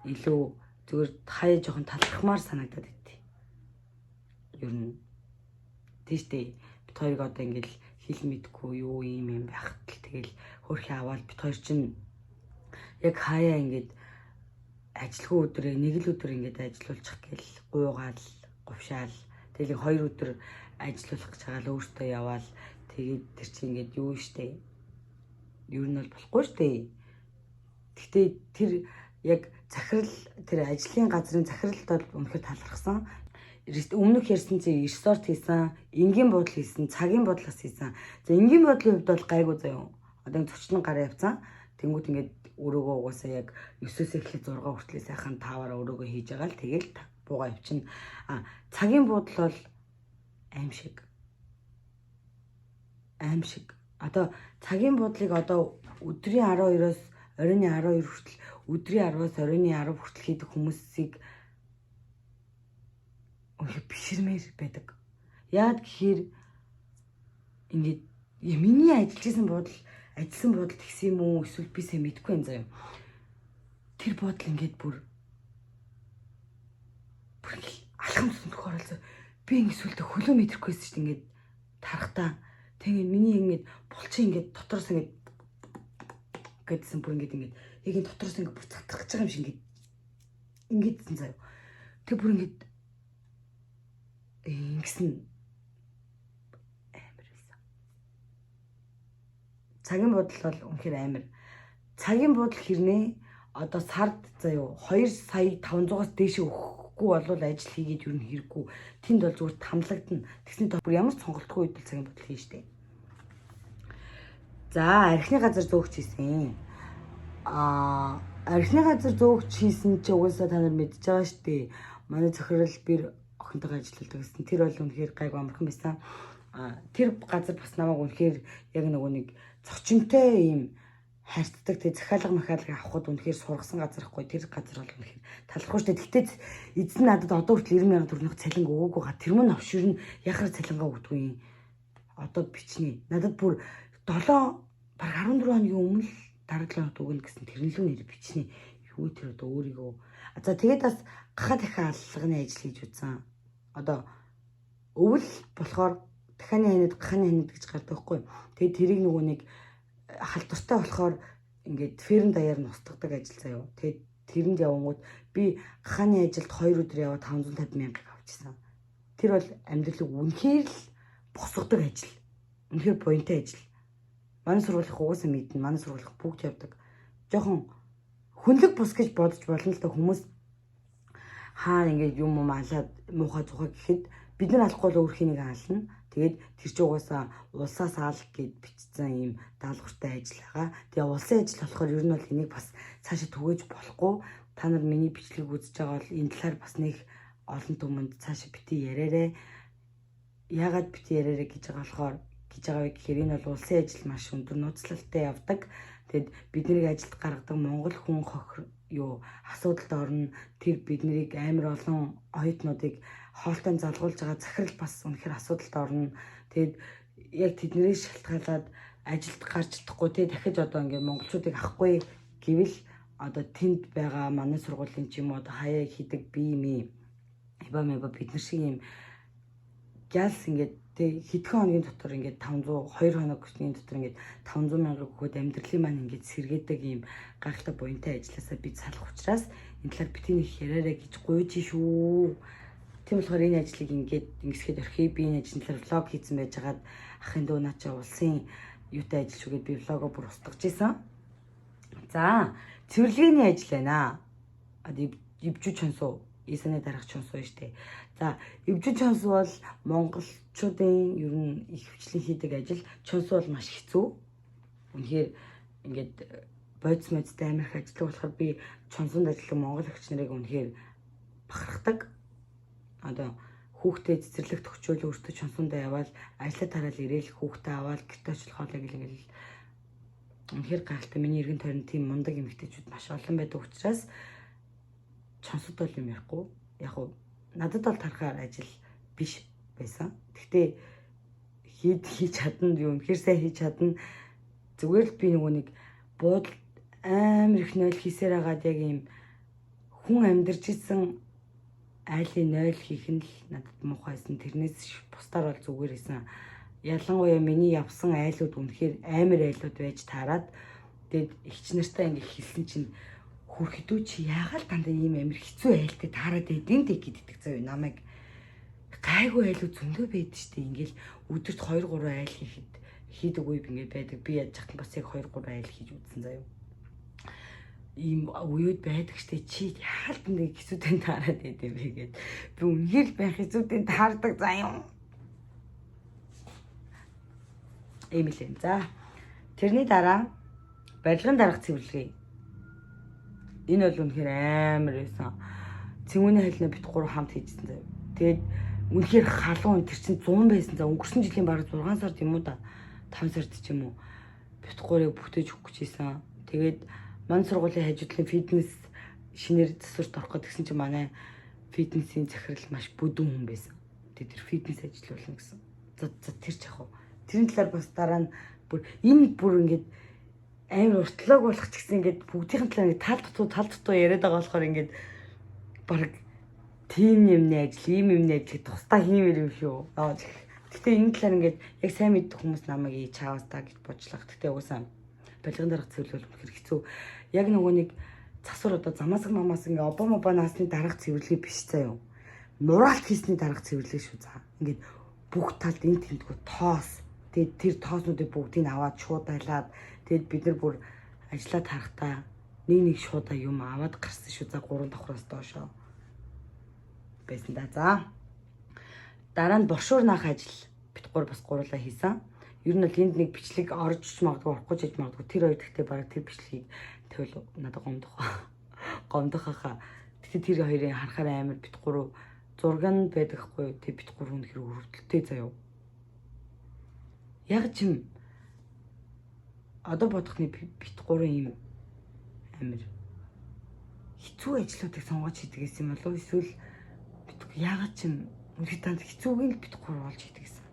илүү зүгээр хаяа жоохон талархмаар санагдаад байт. Ер нь тийш дээ. Бит хоёрыг одоо ингээл хэл мэдгүй юу юм юм байхад л тэгэл хөрхи аваад бит хоёр чинь яг хаяа ингээд ажилгүй өдрийг нэг л өдөр ингээд ажилуулчих гээл гуйгаал говшаал, тэгэл 2 өдөр ажилуулах гэж байгаа л өөртөө яваал. Тэгээд тэр чинь ингээд юу штэ, ер нь бол болохгүй штэ. Гэхдээ тэр яг захирал, тэр ажлын газрын захиралд бол үнэхээр талархсан. Өмнөх ярьсан чинь resort хийсэн, энгийн буудал хийсэн, цагийн буудлаас хийсэн. За, энгийн буудлын хувьд бол гайгүй заяа. Одоо зочлон гараа явцсан. Тэнгүүд ингээд өрөөгөө угаасаа яг 9-өөс эхлээд 6 хүртэл сайхан тааваараа өрөөгөө хийж байгаа л тэгэл буугаа явчихна. А цагийн буудал бол аим шиг. Аим шиг. Одоо цагийн буудлыг одоо өдрийн 12-оос оройн 12 хүртэл, өдрийн 10-аас оройн 10 хүртэл хийдэг хүмүүсийг үнэхээр биширмээр байдаг. Яад гэхээр ингээд миний ажиллаж исэн буудал, ажилласан буудал тэгсэн юм уу, эсвэл би сайн мэдэхгүй юм заяа. Тэр буудал ингээд бүр бүр алхам тусамдах оролцоо. Би ингээд сүлдө хөлөө мэдрэхгүй байсан шүү дээ, ингээд тарахтаа. Тэгээд миний ингээд булчин ингээд дотроос ингээд гэдсэн, бүр ингээд ингээд яг энэ дотроос ингээд бүр затрах гэж байгаа юм шиг ингээд ингэдсэн заяа. Тэг бүр ингээд ингэсэн, амар байсан. Цагийн буудал бол үнэхээр амар. Цагийн буудал хэрнээ Одоо сард заяо 2 сая 500-аас дээш өгөхгүй болвол ажил хийгээд юу н хэрэггүй. Тэнд бол зүгээр тамлагдана. Тэгсний бүр ямар ч сонголтгүй үед л цагийн бодол хийн штэ. За, архины газар зөөгч хийсэн. Архины газар зөөгч хийсэн чи угаасаа та нар мэдж байгаа штэ. Манай захирал бэр охинтойгоо ажилладаг гэсэн. Тэр бол үнэхээр гайгүй амархан байсан. Тэр газар бас намайг үнэхээр яг нөгөө нэг зочинтой ийм харьцдаг, тэг захиалга махиалга авахд үнэхээр сургасан газар ихгүй. Тэр газар бол үнэхээр талархуу штэ. Гэхдээ эзэн надад одоо хүртэл 90 сая төгрөг цалин өгөөгүй га. Тэр мөн новшир нь яхаар цалингаа өгдөг юм. Одоо бичнэ. Надад бүр 7 баг 14 хоногийн өмнө л дараа 7 хоногт өгнө гэсэн тэрэн лүү нэр бичнэ. Юу тэр одоо өөрийгөө. За, тэгээд бас гахаа дахиад аллагны ажил хийж үзсэн. Одоо өвөл болохоор дахианы ханид, гахааны ханид гэж гардаг хгүй. Тэгээд тэрийг нөгөө нэг халдвартай болохоор ингээд ферм даяар нь устгадаг ажил заяо. Тэгээд тэрэнд явангууд би гахааны ажилд 2 өдөр яваад 550 мянга авчихсан. Тэр бол амьдралыг үнэхээр л босгодог ажил. Үнэхээр буянтай ажил. Манай сургуулийн угаасаа мэднэ. Манай сургуулийн бүгд явдаг. Жохон хүнлэг бус гэж бодож болно л да хүмүүс, хаа ингээд юм юм алаад муухай зухаа гэхэд бид нар алахгүй бол өөр хэнийг ална. Тэгээд тэр чинь угаасаа улсаас аал гэд бичсэн ийм даалгавартай ажил байгаа. Тэгээ улсын ажил болохоор ер нь бол энийг бас цаашаа түгээж болохгүй. Та нар миний бичлэг үзэж байгаа бол энэ талаар бас нэг олон түмэнд цаашаа бити яриарай. Яагаад бити яриарай гэж байгаа болохоор гэж байгаа вэ гэхээр энэ бол улсын ажил, маш өндөр нууцлалтай явдаг. Тэгэд бид нарыг ажилд гаргадаг монгол хүн хохир юу асуудалд орно. Тэр бид нарыг амар олон оюутнуудыг хоолтой залгуулж байгаа захирал бас үнэхээр асуудалд орно. Тэгэд яг тэднэрээс шалтгаалаад ажилд гарч чадахгүй те, дахиж одоо ингээд монголчуудыг авахгүй гэвэл одоо тэнд байгаа манай сургуулийн ч юм уу, одоо хаяа хийдэг би юм иба мэба бид нар шиг юм гялс ингээд тэг хэдхэн хоногийн дотор ингээд 500, 2 хоногийн дотор ингээд 500 мянга өгөхөд амьдралын маань ингээд сэргээдэг ийм гайхалтай буянтай ажилласаа би салах учраас энэ талаар битгий нэг яриарай гэж гуйж шүү. Тийм болохоор энэ ажлыг ингээд ингэсгээд орхий. Би энэ ажлын талаар vlog хийсэн байжгаад ахын дүү наа чи улсын юутай ажил шүгээд би vlog оо бүр устгаж исэн. За, цэвэрлэгээний ажил байна. 입주 청소, 이사네 дарах 청소 штэ. За, 입주 청소 бол монголчуудын ер нь их хвчлэн хийдэг ажил. 청소 бол маш хэцүү. Үнэхээр ингээд бодис модистай амар их ажилладаг болохоор би 청소 нд ажилладаг монгол эгч нарыг үнэхээр бахархдаг. Одоо хүүхдээ цэцэрлэгт өгчөөл өөртөө 청소 ндаа яваал ажлаа тараал ирээл хүүхдээ аваад гэрте очлох хоолой гэл ингээл үнэхээр гайхалтай. Миний эргэн тойронд тийм мундаг эмэгтэйчүүд маш олон байдаг учраас 청소 д бол юм ярихгүй. Яг уу надад бол тарахаар ажил биш байсан. Гэхдээ хийж чадна, юу үнэхээр сайн хийж чадна. Зүгээр л би нөгөө нэг буудал амар их нойл хийсээр хагаад яг ийм хүн амьдарч исэн айлын нойл хийх нь л надад муухай байсан. Тэрнээс бусдаар бол зүгээр исэн. Ялангуяа миний явсан айлууд үнэхээр амар айлууд байж таарад тэгэд эгч нартай ингэ хэлсэн чинь хөрхдүү чи яагаад дандаа ийм амар хэцүү айлтай таарад байдیں тэг гэддэг заяа намайг. Гайгүй айлууд зөндөө байдаг штэ. Ингээл өдөрт 2 3 айл хийхэд хийдэг үе ингээд байдаг. Би яаж хатан бас яг 2 3 айл хийж үзсэн заяа. Ийм үеуд байдаг штэ, чи яагаад нэг хэцүүтэй таарад байд юм бэ гэд. Би үнэхээр л байх хэцүүтэй таардаг заяа. Ийм л юм. За, тэрний дараа барилгын дарга цэвэрлэгээ. Энэ бол үнэхээр амар байсан. Цэвүүний хайлна бит гурав хамт хийжсэн заяа. Тэгээд үнэхээр халуун, тэр чинь 100 байсан. За, өнгөрсөн жилийн бараг 6 сард юм уу да. 5 сард ч юм уу. Бит гурыг бүтээж өгөх гэж ийсэн. Тэгээд манай сургуулийн хажуудлын фитнес шинээр засварт орох гэдгсэн чинь манай фитнесийн захирал маш бүдүүн хүн байсан. Тэгээд тэр фитнес ажиллуулна гэсэн. За, тэр ч яг уу. Тэрний талаар бас дараа нь бүр энэ бүр ингээд амар уртлаг болох ч гэсэн ингээд бүгдийн талаар ингээд тал дутуу тал дутуу яриад байгаа болохоор ингээд баг тим юмны ажил, ийм юмны ажил гэх тусдаа хиймээр юм шүү. Гэтэ энэ талаар ингээд яг сайн мэддэг хүмүүс намайг ий чаавас та гэж бодлоо. Гэтэ угаасаа барилгын дарга цэвэрлэл үнэхээр хэцүү. Яг нөгөө нэг засвар одоо замаасаг мамаас ингээ Обама ба наасны дарга цэвэрлэгээ биш заяа. Нураалт хийсний дарга цэвэрлэг шүү за. Ингээд бүх талд энэ тэмдгүү тоос. Тэгээд тэр тооснуудыг бүгдийг аваад шууд айлаад тэгээд бид нар бүр ажиллаа тарахтаа Нэг нэг шуудаа юм аваад гарсан шүү. За 3 давхраас доошоо байсан да. За дараа нь боршуур наах ажил бит гур бас гурлаа хийсэн. Ер нь бол энд нэг бичлэг орж ч магадгүй, орохгүй ч гэж магадгүй. Тэр хоёр дахьтай бараг тэр бичлэгийг тэгвэл надад гомдох ба. Гомдох хаа. Тэгтээ тэр хоёрын харахаар амар бит гурав зураг нь байдаг хгүй. Тэг бит гурав үнэхэр өрөвдөлтэй заяо. Яг ч юм одоо бодохны бит гурав юм амар хэцүү ажлуудыг сонгож хийдэг гэсэн юм болов уу, эсвэл бит яагаад ч юм үнэхээр танд хэцүүг нь бит гурав болж хийдэг гэсэн.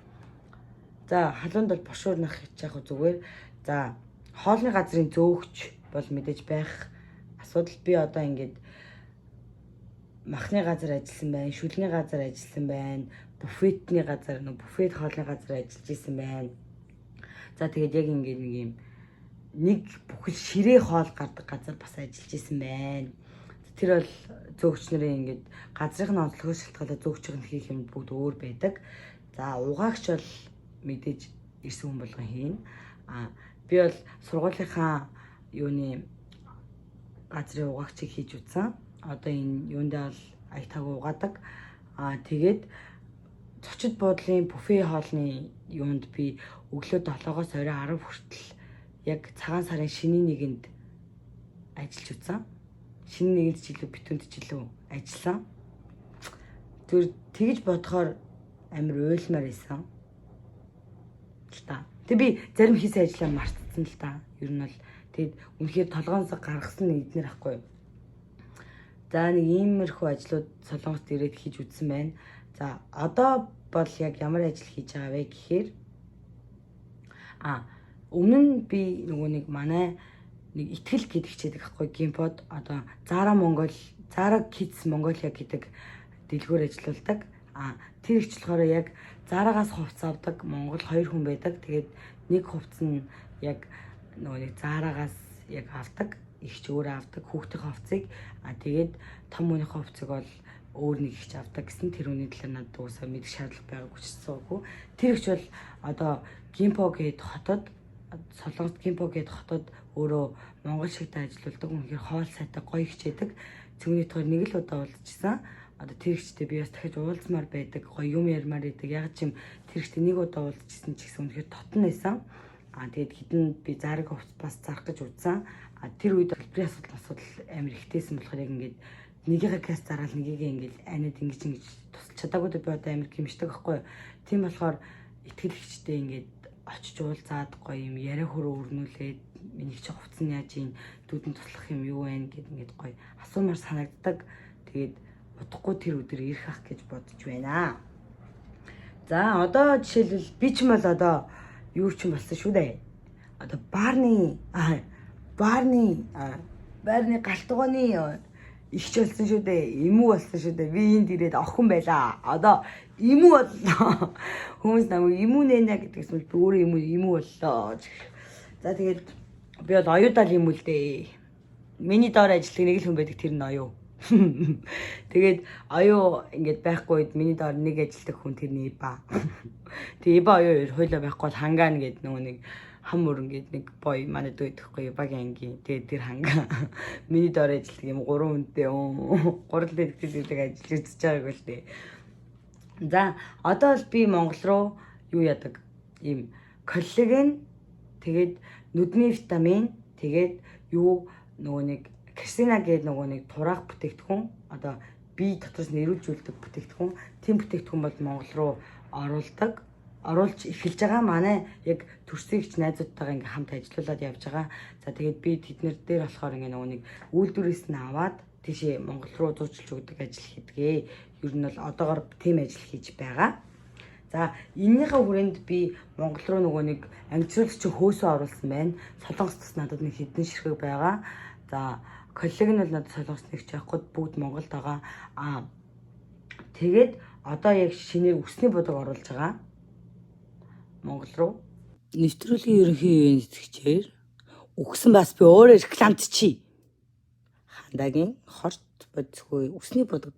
За халуунд бол бошуур нах хийж яг зүгээр. За хоолны газрын зөөгч бол мэдээж байх асуудал. Би одоо ингээд махны газар ажилласан байна, шүлний газар ажилласан байна, буфетний газар, нөө буфет хоолны газар ажиллаж исэн байна. За тэгээд яг ингээд нэг юм нэг бүхэл ширээ хоол гардаг газар бас ажиллаж исэн байна. Тэр бол зөөгч нарын ингээд газрын нь онцлогоос шалтгаалаад зөөгчийн хийх юм бүгд өөр байдаг. За угаагч бол мэдээж ирсэн хүн болгон хийн. А би бол сургуулийнхаа юуны газрын угаагчийг хийж үзсэн. Одоо энэ юундаа бол аятайг угаадаг. А тэгээд зочид буудлын буфе хоолны юунд би өглөө 7-оос орой 10 хүртэл яг цагаан сарын шинийн нэгэнд ажиллаж үзсэн. Шинэ нэгэнд ч илүү, битүүнд ч илүү ажилласан. Тэр тэгж бодохоор амар уйлмаар байсан л та. Тэг би зарим хийсэн ажлаа мартцсан л та. Ер нь бол тэгэд үнэхээр толгоонсоо гаргасан нь эднэр ахгүй юу. За нэг иймэрхүү ажлууд Солонгост ирээд хийж үзсэн байна. За одоо бол яг ямар ажил хийж байгаа вэ гэхээр өмнө нь би нөгөө нэг манай нэг итгэл гэдэг хичээдэг ахгүй, Гимпод одоо Zara Монгол, Zara Kids Mongolia гэдэг дэлгүүр ажиллаулдаг. Тэр их болохоор яг Zara-гаас хувцас авдаг Монгол хоёр хүн байдаг. Тэгээд нэг хувцас нь яг нөгөө нэг Zara-гаас яг авдаг. Их ч өөрөө авдаг хүүхдийн хувцсыг. Тэгээд том хүнийхээ хувцсыг бол өөр нэг ихч авдаг гэсэн. Тэр үний талаар надад уусаа мэдэх шаардлага байгаагүй ч суугүй. Тэр ихч бол одоо Гимпо гээд хотод, Солонгост Гимпо гээд хотод өөрөө монгол шигтэй ажиллаулдаг. Үнэхээр хоол сайтай, гоё хичээдэг. Цэвний тоор нэг л удаа уулзчихсан. Одоо тэр ихчтэй би бас дахиж уулзмаар байдаг. Гоё юм ярмаар байдаг. Яг ч юм тэр ихчтэй нэг удаа уулзчихсан ч гэсэн үнэхээр дотн байсан. Тэгээд хідэн би зараг хувцас бас зарах гэж үзсэн. Тэр үед төлбөрийн асуудал амар ихтэйсэн болохоор яг ингээд нэгийнхээ кас зараал нэгийгээ ингээд анид ингэж ингэж тусалж чадаагүй, би одоо амар гимшдэг байхгүй юу. Тийм болохоор итгэл ихчтэй ингээд очиж уулзаад гоё юм яриа хөрөө өрнүүлээд, миний чи хувцас нь яаж ийн, дүүдэн туслах юм юу вэ гэд ингээд гоё асуумар санагддаг. Тэгээд удахгүй тэр өдөр ирэх ах гэж бодож байна. За одоо жишээлбэл би ч юм бол одоо юу ч юм болсон шүү дээ. Одоо баарны баарны баарны галтгооны ихч болсон шүү дээ. Эмүү болсон шүү дээ. Би энд ирээд охин байлаа. Одоо эмүү боллоо. Хүмүүс намайг эмүү нэнэ гэдгээс би өөрөө эмүү эмүү боллоо. За тэгээд би бол оюудаал юм үл дээ. Миний доор ажилладаг нэг л хүн байдаг, тэр нь оюу. Тэгээд оюу ингээд байхгүй үед миний доор нэг ажилладаг хүн, тэр нь Иба. Тэгээ Иба, оюу хоёр хойлоо байхгүй бол Хангаан гэдэг нөгөө нэг хам мөрөн гээд нэг бой манай дүү идэхгүй Ибагийн ангийн. Тэгээд тэр Хангаа миний доор ажилладаг юм гурван хүнтэй, гурал дэлгэцэл ажиллаж үзэж байгааг л дээ. За одоо бол би Монгол руу юу яадаг ийм коллаген, тэгээд нүдний витамин, тэгээд юу нөгөө нэг Кристина гэдэг нөгөө нэг тураах бүтээгдэхүүн, одоо бие дотроос нэрүүлжүүлдэг бүтээгдэхүүн, тийм бүтээгдэхүүн бол Монгол руу оруулдаг, оруулж эхэлж байгаа. Манай яг төрсөгч найзуудтайгаа ингээ хамт ажиллаулаад явж байгаа. За тэгээд би тэднэр дээр болохоор ингээ нөгөө нэг үйлдвэрээс нь аваад тийшээ Монгол руу зуучлж өгдөг ажил хийдгээ. Ер нь бол одоогор тийм ажил хийж байгаа. За энэнийхээ хүрээнд би Монгол руу нөгөө нэг амжируулагч хөөсөө оруулсан байна. Солонгост бас надад нэг хэдэн ширхэг байгаа. За коллег нь бол надад Солонгос нэг ч явахгүй, бүгд Монголд байгаа. Тэгээд одоо яг шинээр үсний будаг оруулж байгаа. Монгол руу. Нэвтрүүлгийн ерөнхий тэтгэгчээр өгсөн бас би өөрөө рекламд чи. Хандагийн хорт бодисгүй үсний будаг.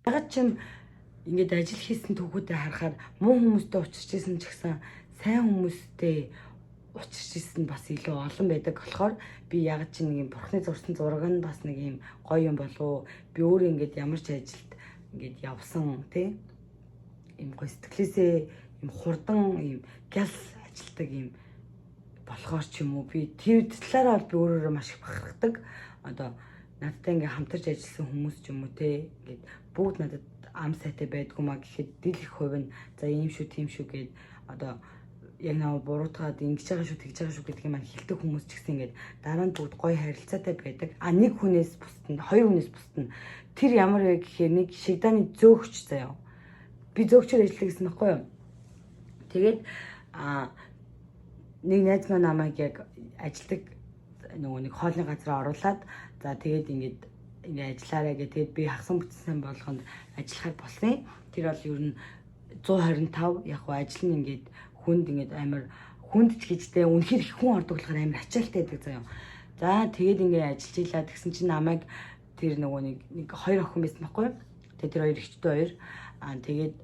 Яг ч юм ингээд ажил хийсэн түүхүүдээ харахаар муу хүмүүстэй учирч исэн ч гэсэн сайн хүмүүстэй учирч ирсэн бас илүү олон байдаг болохоор би яг чи нэг юм бурхны зурсан зураг нь бас нэг юм гоё юм болов, би өөрөө ингээд ямар ч ажилд ингээд явсан тий юм гоё сэтгэлээсээ юм хурдан юм гял ажилтдаг юм болохоор ч юм уу, би тэр талаараа бол би өөрөөрөө маш их бахархдаг. Одоо надтай ингээ хамтарч ажилласан хүмүүс ч юм уу те, ингээд бүгд надад ам сайтай байдгүй маа гэхэд дил их хувь нь за ийм шүү, тийм шүү гэд, одоо яг наваа буруутгаад ингэж байгаа шүү, тэгж байгаа шүү гэдгийг маань хэлдэг хүмүүс ч гэсэн ингээд дараа нь бүгд гоё харилцаатай байдаг. А нэг хүнээс бусд нь, хоёр хүнээс бусд нь. Тэр ямар вэ гэхээр нэг шигдааны зөөгч заяа. Би зөөгчөр ажилладаг гэсэн байхгүй юу? Тэгээд нэг найз маань намайг яг ажилдаг нөгөө нэг хоолны газар оруулаад, за тэгээд ингээд ингээ ажиллаарай гэх. Тэгээд би хагасан бүтсэн болгонд ажиллахаар болсон. Тэр бол ер нь 125, яг гоо ажил нь ингээд хүнд, ингээд амар хүнд ч гэжтэй, үнэхэр их хүн ордог болохоор амар ачаалтай байдаг заяа. За тэгээд ингээ ажиллаж илаа, тэгсэн чинь намайг тэр нөгөө нэг хоёр охин байсан байхгүй юу? Тэгээд тэр хоёр ихчтэй хоёр. Аа тэгээд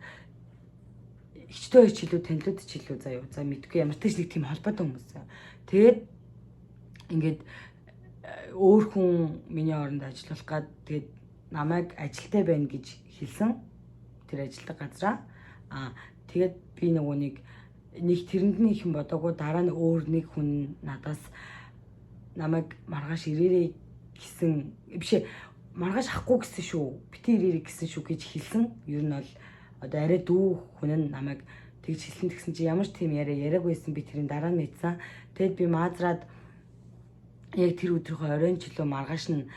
ихчтэй хоёр ч илүү, танилуд ч илүү заяа. За мэдгүй, ямар ч нэг тийм холбоотой хүмүүс. Тэгээд ингээд өөр хүн миний оронд ажиллах гад, тэгээд намайг ажилтай байна гэж хэлсэн. Тэр ажилтдаг газраа. Аа тэгээд би нөгөө нэг тэрэнд нь их юм бодоогүй, дараа нь өөр нэг хүн надаас намайг маргааш ирээрэй гэсэн, биш ээ, маргааш ахгүй гэсэн шүү. Бити ирээрэй гэсэн шүү гэж хэлсэн. Ер нь бол одоо арай дүү хүн нь намайг тэгж хэлсэн. Тэгсэн чи ямар ч тийм яриа яриагүйсэн, би тэрийн дараа нь мэдсэн. Тэгэд би маазраад яг тэр өдрийнхөө оройн чөлөө маргааш нь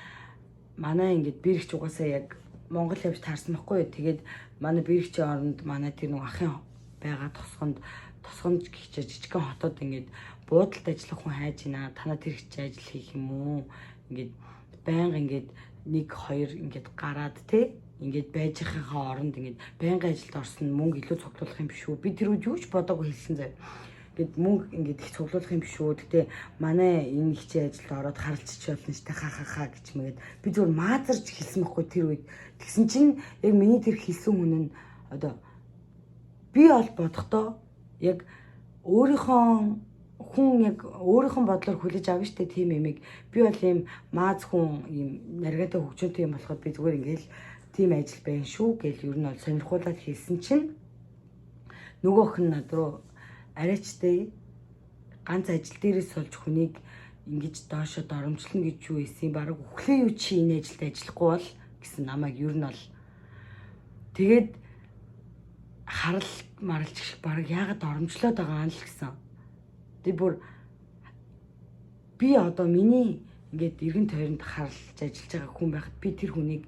манай ингээд бэрэгч угаасаа яг Монгол явж таарсан байхгүй юу. Тэгээд манай бэрэгчийн оронд манай тэр нэг ахын байгаа тосгонд, тосгонд гिचээ жижигхэн хотод ингээд буудалд ажиллах хүн хайж байна. Танаа тэр хич ажил хийх юм уу? Ингээд байнга ингээд нэг хоёр ингээд гараад те ингээд байж байхынхаа оронд ингээд байнгын ажилд орсон мөнгө илүү цуглуулах юм биш үү? Би тэр үед юу ч бодоогүй хэлсэн заяа. Ингээд мөнгө ингээд их цуглуулах юм биш үү? Гэтэ манай энэ хичээ ажилд ороод харалцчих болно шүү дээ. Ха ха ха гэж мэгээд би зүгээр маазарч хэлсэн байхгүй тэр үед. Тэгсэн чинь яг миний тэр хэлсэн хүн нь одоо би ол бодохдоо яг өөрийнхөө хүн яг өөрийнхөө бодлоор хүлээж авна штэ тийм юмыг. Би бол ийм мааз хүн, ийм наргатай хөгжөөнтэй юм болохоор би зүгээр ингээл тийм ажил байна шүү гэл ер нь бол сонирхуулаад хэлсэн чинь нөгөөх нь над руу арайчтай ганц ажил дээрээс болж хүнийг ингэж доошо доромжлно гэж юу исэн, бараг үхлээ юу чи энэ ажилд ажиллахгүй бол гэсэн намайг ер нь бол. Тэгээд харал маралж шиг бараг яагаад доромжлоод байгаа юм л гэсэн. Тэг бүр би одоо миний ингээд эргэн тойронд харалж ажиллаж байгаа хүн байхад би тэр хүнийг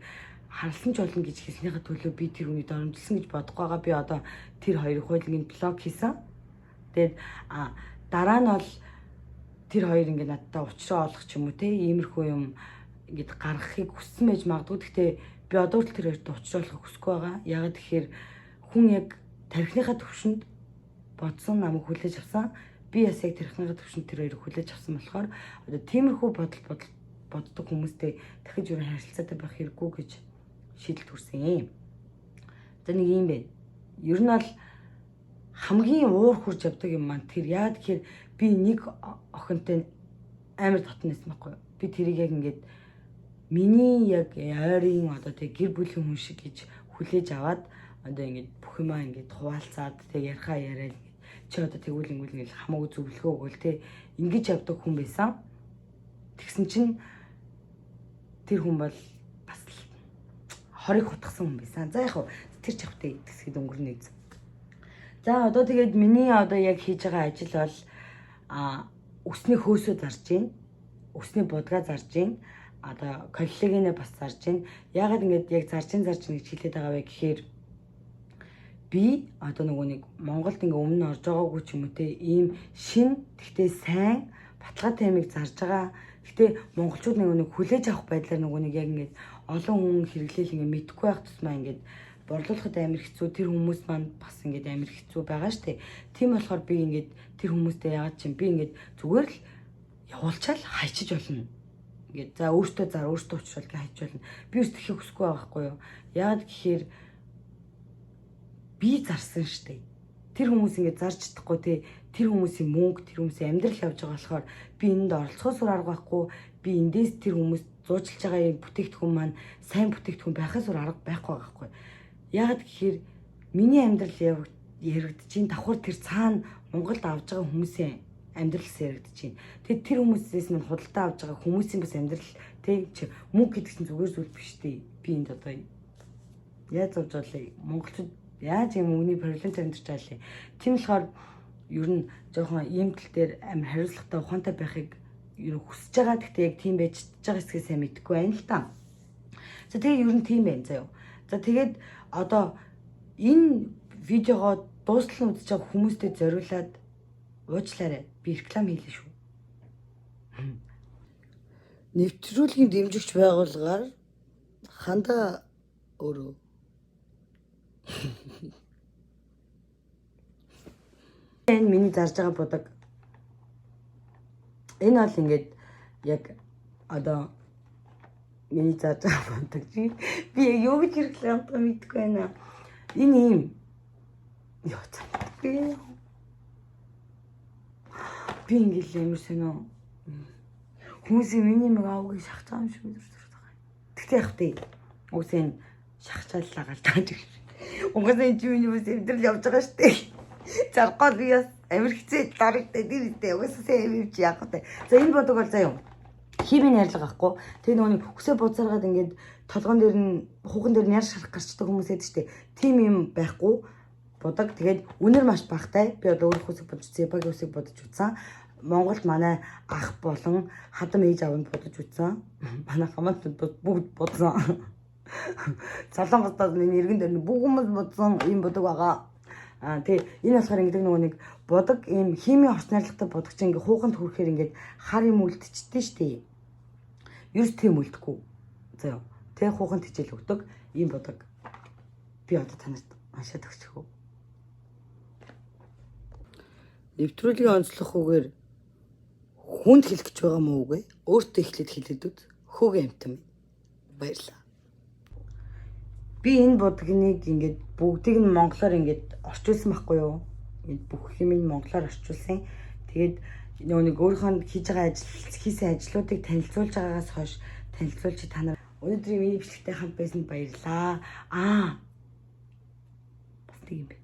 харалсан ч болно гэж хэлснийхээ төлөө би тэр хүнийг доромжилсан гэж бодохгүй байгаа. Би одоо тэр хоёрын хуулингийн блог хийсэн. Тэгээд дараа нь бол тэр хоёр ингээд надтай уулзраа олох ч юм уу те, иймэрхүү юм ингээд гаргахыг хүссэн байж магадгүй. Гэхдээ би одоо хүртэл тэр хоёртой уулзраа олохыг хүсэхгүй байгаа. Яагаад тэгэхээр хүн яг тархиныхаа төвшөнд бодсон намайг хүлээж авсан. Би бас яг тархиныхаа төвшөнд тэр хоёрыг хүлээж авсан болохоор одоо тиймэрхүү бодол боддог хүмүүстэй дахиж өөр харилцаатай байх хэрэггүй гэж шийдэлд хүрсэн юм. За нэг юм байна. Ер нь бол хамгийн уур хурж явдаг юм маань тэр. Яа тэгэхээр би нэг охинтой амар дотно байсан байхгүй юу? Би тэрийг яг ингээд миний яг ойрын одоо тэг гэр бүлийн хүн шиг гэж хүлээж аваад одоо ингээд бүх юмаа ингээд хуваалцаад тэг ярихаа яриад чи одоо тэгвэл ингэвэл ингээд хамаагүй зөвлөгөө өгөөл те, ингэж явдаг хүн байсан. Тэгсэн чинь тэр хүн бол бас хорыг хутгсан хүн байсан. За яг хуу тэр чавтай гэсгэд өнгөрнө гэж. За одоо тэгээд миний одоо яг хийж байгаа ажил бол үсний хөөсөө зарж гин. Үсний будгаа зарж гин. Одоо коллагенээ бас зарж гин. Яагаад ингэж яг зарж гин зарж гин гэж хэлээд байгаа вэ гэхээр би одоо нөгөө нэг Монголд ингээ өмнө орж байгаагүй ч юм уу те, ийм шин тэгтээ сайн баталгаатай юмыг зарж байгаа. Гэтэ монголчууд нөгөө нэг хүлээж авах байдлаар нөгөө нэг яг ингээд олон хүн хэрэглээл ингээ мэдхгүй байх тусмаа ингээд борлуулахад амар хэцүү, тэр хүмүүс маань бас ингээд амар хэцүү байгаа штэ. Тийм болохоор би ингээд тэр хүмүүстэй яагаад чинь би ингээд зүгээр л явуулчаал хайчиж болно. Ингээд за өөртөө зар, өөртөө уучрал гэж хайч болно. Би өөртөө тэгэхийг хүсэхгүй байгаа байхгүй юу? Яагаад гэхээр би зарсан штэ. Тэр хүмүүс ингээд зарж чадахгүй те. Тэр хүмүүсийн мөнгө, тэр хүмүүсийн амьдрал явж байгаа болохоор би энэнд оролцохоос өөр арга байхгүй. Би эндээс тэр хүмүүс зуучлж байгаа юм бүтээгдэхүүн маань сайн бүтээгдэхүүн байхаас өөр арга байхгүй байгаа байхгүй. Яагаад гэхээр миний амьдрал яригдж чинь давхар тэр цаана Монголд авж байгаа хүмүүсийн амьдралс яригдж чинь. Тэгээд тэр хүмүүсээс минь худалдаа авж байгаа хүмүүсийн бас амьдрал тий мөнгө гэдэг чинь зүгээр зүйл биш тий. Би энд одоо яаж зовж байгаа вэ? Монголчууд яаж юм мөнгөний проблемт амьдарч байгаа вэ? Тийм болохоор ер нь жоохон ийм тал дээр амар хариуцлагатай ухаантай байхыг ер нь хүсэж байгаа. Гэхдээ яг тийм байж чадж байгаа хэсгээ сайн мэдэхгүй байна л та. За тэгээ ер нь тийм байна заяа. За тэгээд одоо энэ видеогоо дуустал нь үзэж байгаа хүмүүстээ зориулаад уучлаарай. Би реклам хийлээ шүү. Нэвтрүүлгийн дэмжигч байгууллагаар хандаа өөрөө Энэ миний зарж байгаа будаг. Энэ бол ингээд яг одоо миний зарж байгаа будаг. Би яг юу гэж рекламтай мэдэхгүй байна. Энэ ийм ёо би би ингээд амар сонио хүмүүсийн миний нэг аавыг шахаж байгаа юм шиг мэдэрч байгаа. Тэгтээ яг тий. Үгүй энэ шахачааллаа галтааж гэж. Угаасаа энэ чи миний бас амьдрал явж байгаа шүү дээ. Заргал би бас амар хэцүү дарагтай дэртэй угаасаа сайн юм чи яах вэ? За энэ бодог бол заяа. Химийн ярьлага байхгүй. Тэгээ нөгөө нэг хүсээ буцааргаад ингээд толгоон дээр нь хуган дээр нь яр шарах гарчдаг хүмүүс байдаг шүү дээ. Тим юм байхгүй будаг. Тэгээд үнэр маш багатай. Би одоо өөрийнхөө үсэг бодож, Зебагийн үсэг бодож үзсэн. Монголд манай ах болон хадам ээж аав нь бодож үзсэн. Манай хамаатнууд бүгд бодсон. Солонгостоос миний эргэн тойрны бүх хүмүүс бодсон ийм будаг байгаа. Аа тий энэ болохоор ингэдэг нөгөө нэг будаг ийм химийн орц найрлагатай будаг чинь ингээ хууханд хүрэхээр ингээд хар юм үлдчихдээ штэ. Ерөөс тийм үлдэхгүй. Заяа. Тэ хууханд хичээл өгдөг ийм будаг. Би одоо танарт уншаад өгчих үү. Нэвтрүүлгийн онцлог үгээр хүнд хэлэх гэж байгаа мó үгүй өөртөө эхлээд хэлээд үз. Хөөгөн амтан. Баярлалаа. Би энэ будагныг ингээд бүгдийг нь монголоор ингээд орчуулсан байхгүй юу? Ингээд бүх юм нь монголоор орчуулсан. Тэгээд нөгөө нэг өөрийнхөө хийж байгаа ажил хийсэн ажлуудыг танилцуулж байгаагаас хойш танилцуулж та нар өнөөдрийн миний бичлэгтэй хамт байсанд баярлалаа. Аа. Бас нэг юм бэ.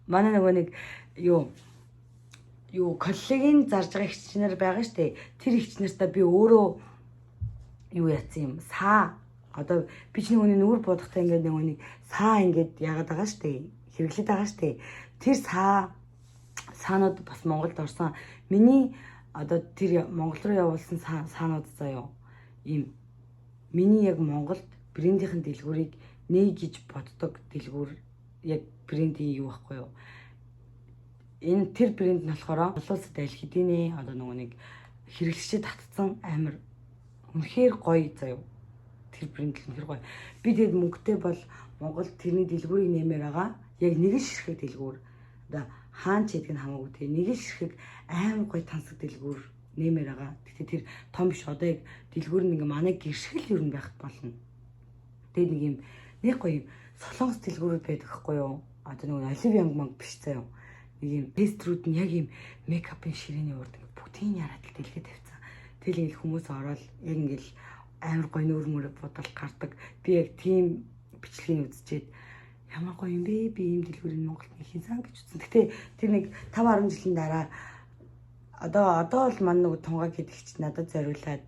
Манай нөгөө нэг юу коллегийн зарж байгаа эгч нар байгаа штэ. Тэр эгч нартаа би өөрөө юу яцсан юм. Саа одоо би ч нэг хүний нүүр будахтай ингээд нэг хүний саа ингээд яагаад байгаа штэ. Хэрэглээд байгаа штэ. Тэр саа саанууд бас Монголд орсон. Миний одоо тэр Монгол руу явуулсан саанууд заяо. Ийм миний яг Монголд брендийнхэн дэлгүүрийг нээ гэж боддог дэлгүүр яг брендийн юу байхгүй юу? Энэ тэр брэнд нь болохоор олон улсад аль хэдийнэ одоо нөгөө нэг хэрэглэгчид татцсан амар үнэхээр гоё заяо. Тэр брэнд л үнэхээр гоё. Би тэгээд мөнгөтэй бол Монгол тэрний дэлгүүрийг нэмээр байгаа. Яг нэг л ширхэг дэлгүүр. Одоо хаан ч гэдэг нь хамаагүй те нэг л ширхэг амар гоё тансаг дэлгүүр нэмээр байгаа. Гэтэ тэр том биш одоо яг дэлгүүр нь ингээ манай гэршгэл ер нь байхад болно. Тэгээд нэг юм нэг гоё юм солонгос дэлгүүрүүд байдаг хгүй юу? Одоо нөгөө Оливь Янг манг биш заяо. Нэг юм тестрүүд нь яг юм мейкапын ширээний урд ингээ бүгдийг яраад л дэлгээ тавьсан. Тэгэл ингээл хүмүүс ороод яг ингээл амар гоё нүүр мөрө бодол гардаг. Би яг тийм бичлэгийг үзчихэд ямар гоё юм бэ? Би ийм дэлгүүрийг Монголд нэг хийсэн гэж үзсэн. Гэтэ тэр нэг 5 10 жилийн дараа одоо бол манай нөгөө тунгаа гэдэг чинь надад зориулаад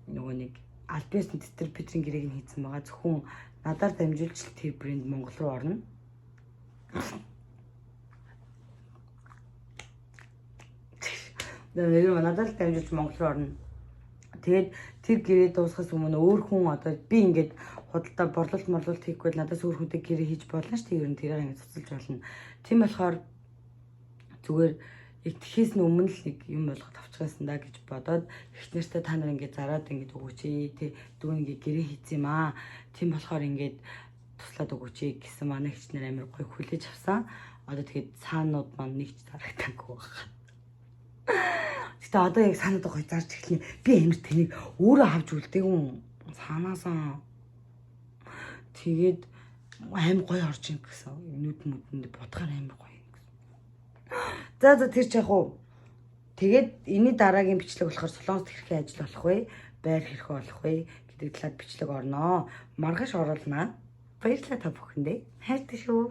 нөгөө нэг альбиас дистрибьюторын гэрээг нь хийсэн байгаа. Зөвхөн надаар дамжуулж л тэр брэнд Монгол руу орно. Тэр надаар л дамжуулж Монгол руу орно. Тэгээд тэр гэрээ дуусахаас өмнө өөр хүн одоо би ингээд худалдаа борлуулалт морлуулалт хийхгүй бол надаас өөр хүнтэй гэрээ хийж болно шүү дээ. Ер нь тэрийг ингээд цуцалж болно. Тийм болохоор зүгээр яг тэхээс нь өмнө л нэг юм болгоод авчихсан да гэж бодоод их нэртэй та нар ингээд зараад ингээд өгөөч ээ тий дүүн ингээд гэрээ хийцэн юм аа. Тийм болохоор ингээд туслаад өгөөч ээ гэсэн манай ихч нар амар гоё хүлээж авсан. Одоо тэгээд цаанууд маань нэг ч зарагдаагүй байна. Гэтэ одоо яг санаад гоё зарж эхэлнэ. Би амар тэнийг өөрөө авч үлдээгүй цаанаасаа. Тэгээд аим гоё орж ийн гэсэн. Нүд мүдэнд бодохоор амар гоё юм гэсэн. За, тэр ч яг уу. Тэгээд энэний дараагийн бичлэг болохоор Солонгост хэрхэн ажил болох вэ? Байр хэрхэн олох вэ гэдэг талаар бичлэг орноо. Маргааш оруулнаа. Баярлалаа та бүхэндээ. Хайртай шүү.